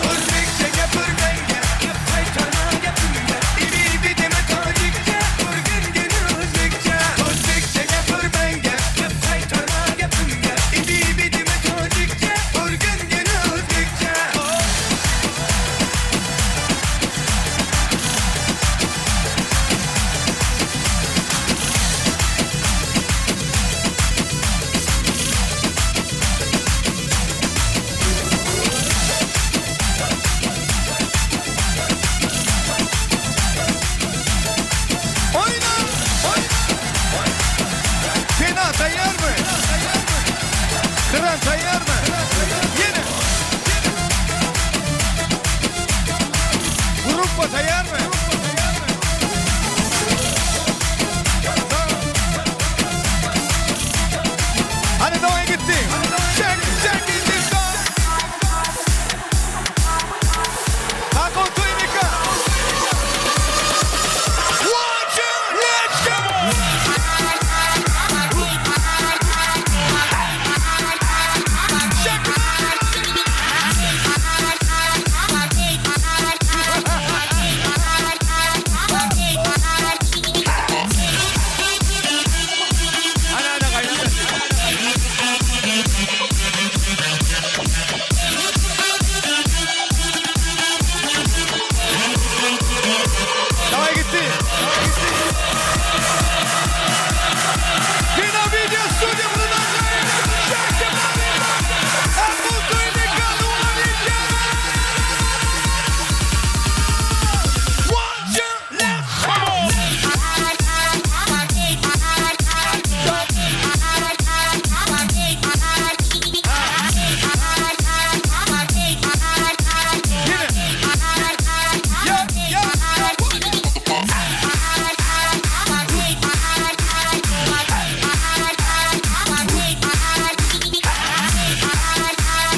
O'zbekcha gapirganga, gap qaytarma gapimga. Ibi ibi dema tojikcha, o'rgangin o'zbekcha. O'zbekcha gapirmanga, gap qaytarma gapimga. Ibi ibi dema tojikcha, o'rgangin o'zbekcha. Oyna! Oyna! Fena tayyar mı? Kıran tayyar mı? Yine! Gruppa tayyar mı? Hadi doğaya gitti. Çek, çek, çek, Hakan Tuymika. One, two, let's go! Ana ana kaynana. Davay gitti. Davay gitti. Kino Video Studio production. Çekti Apple Tuymika One, two, let's go! Yine. Ya, ya, ya.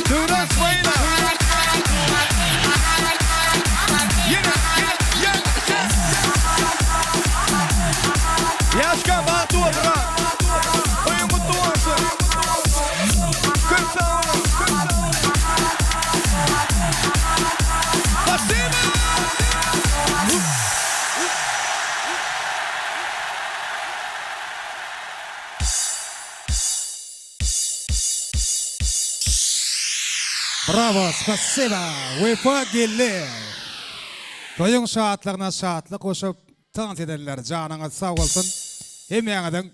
Turan İsmaila. Yine, yine, yine. Yaşka Batu Bra. Oyun mutlu olsun. Köp sağ olun, köp sağ olun. Spasibo! Bravo, spasiba. Wefa geldi. Toýuň şatlygyna şatlyk goşup tans edenler janyňyz sag bolsun. Hemmäňiziň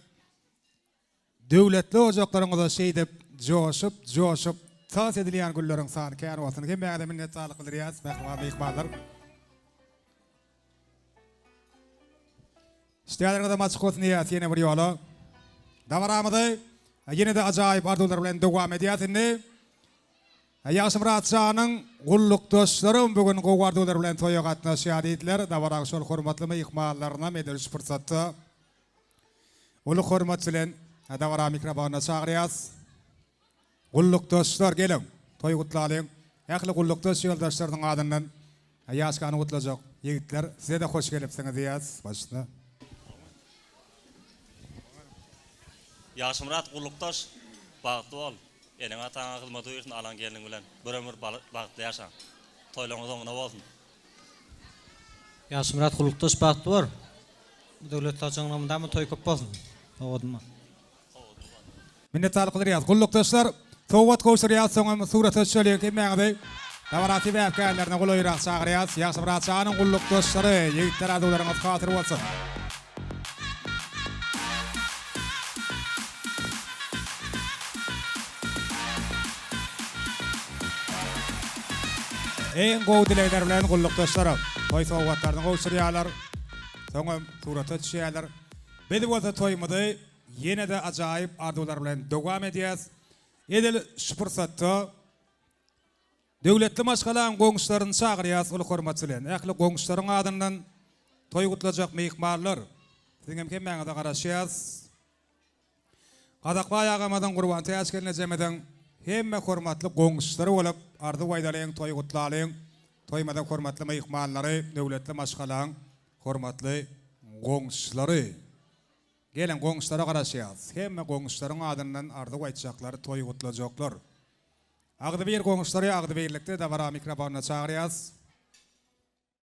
döwletli ojaklaryňyza şeýdip joşup, joşup tans edilýän günleriň sany kän bolsun. Hemmäňize minnetdarlyk bildirýäris mähriban myhmanlar. Işdäleriňizem açyk bolsun diýýäs ýene bir ýola. Dabaramyzy ýene-de ajaýyp arzuwlar bilen dowam edýäs indi. Ýagşymyrat janyň gullukdaşlarym bu gün gowy arzuwlar bilen toýa gatnaşýar diýdiler. Dabaraň şol hormatly myhmanlarynam edil şu pursatda uly hormat bilen dabara mikrofonyna çagyrýas. Gullukdaşlar geliň, toý gutlalyň. Ähli gullukdaş ýoldaşlarynyň adyndan Ýaşkany gutlajak ýigitler size-de hoş gelipsiňiz diýýäs başda. Ýagşymyrat gullukdaş bagtly bol. Eneň-ataňa hyzmat buýursyn alan gelniň bilen bir ömür bagtly ýaşaň. Toýlaryňyz oňuna bolsun. Ýagşymyrat gullukdaş bagtly bor. Bu döwlet saçagyna mydama toý köp bolsun. Sowgadyma. Minnetdarlyk bildirýäris. Gullukdaşlar sowgat gowşurýas, soňam surata düşeliň. Hemmäňizi dabara sebäpkärlerine golaýrak çagyrýas. Ýagşymyrat janyň gullukdaşlary, ýigitler arzuwlaryňyz hasyl bolsun. Iň gowy dilegler bilen gullukdaşlar toý sowgatlaryny gowşurýarlar. Soňam surata düşýärler. Biz bolsa toýumyzy Ýene-de ajaýyp arzuwlar bilen dowam edýäs. Edil şu pursatda döwletli maşgalaň goňşularyny çagyrýas uly hormat bilen. Ähli goňşularyň adyndan toý gutlajak myhmanlar, siziňem hemmäňize garaşýas. Gazakbaý agamyzyň, Gurbantäç gelnejemiziň hemme hormatly goňşulary bolup arzuw aýdalyň, toý gutlalyň. Toýumyzyň hormatly myhmanlary, döwletli maşgalaň hormatly goňşulary. Geliň, goňşulara garaşýas. Hemme goňşularyň adyndan arzuw aýtjaklar, toý gutlajaklar. Agzybir goňşulary agzybirlikde dabara mikrofonyna çagyrýas.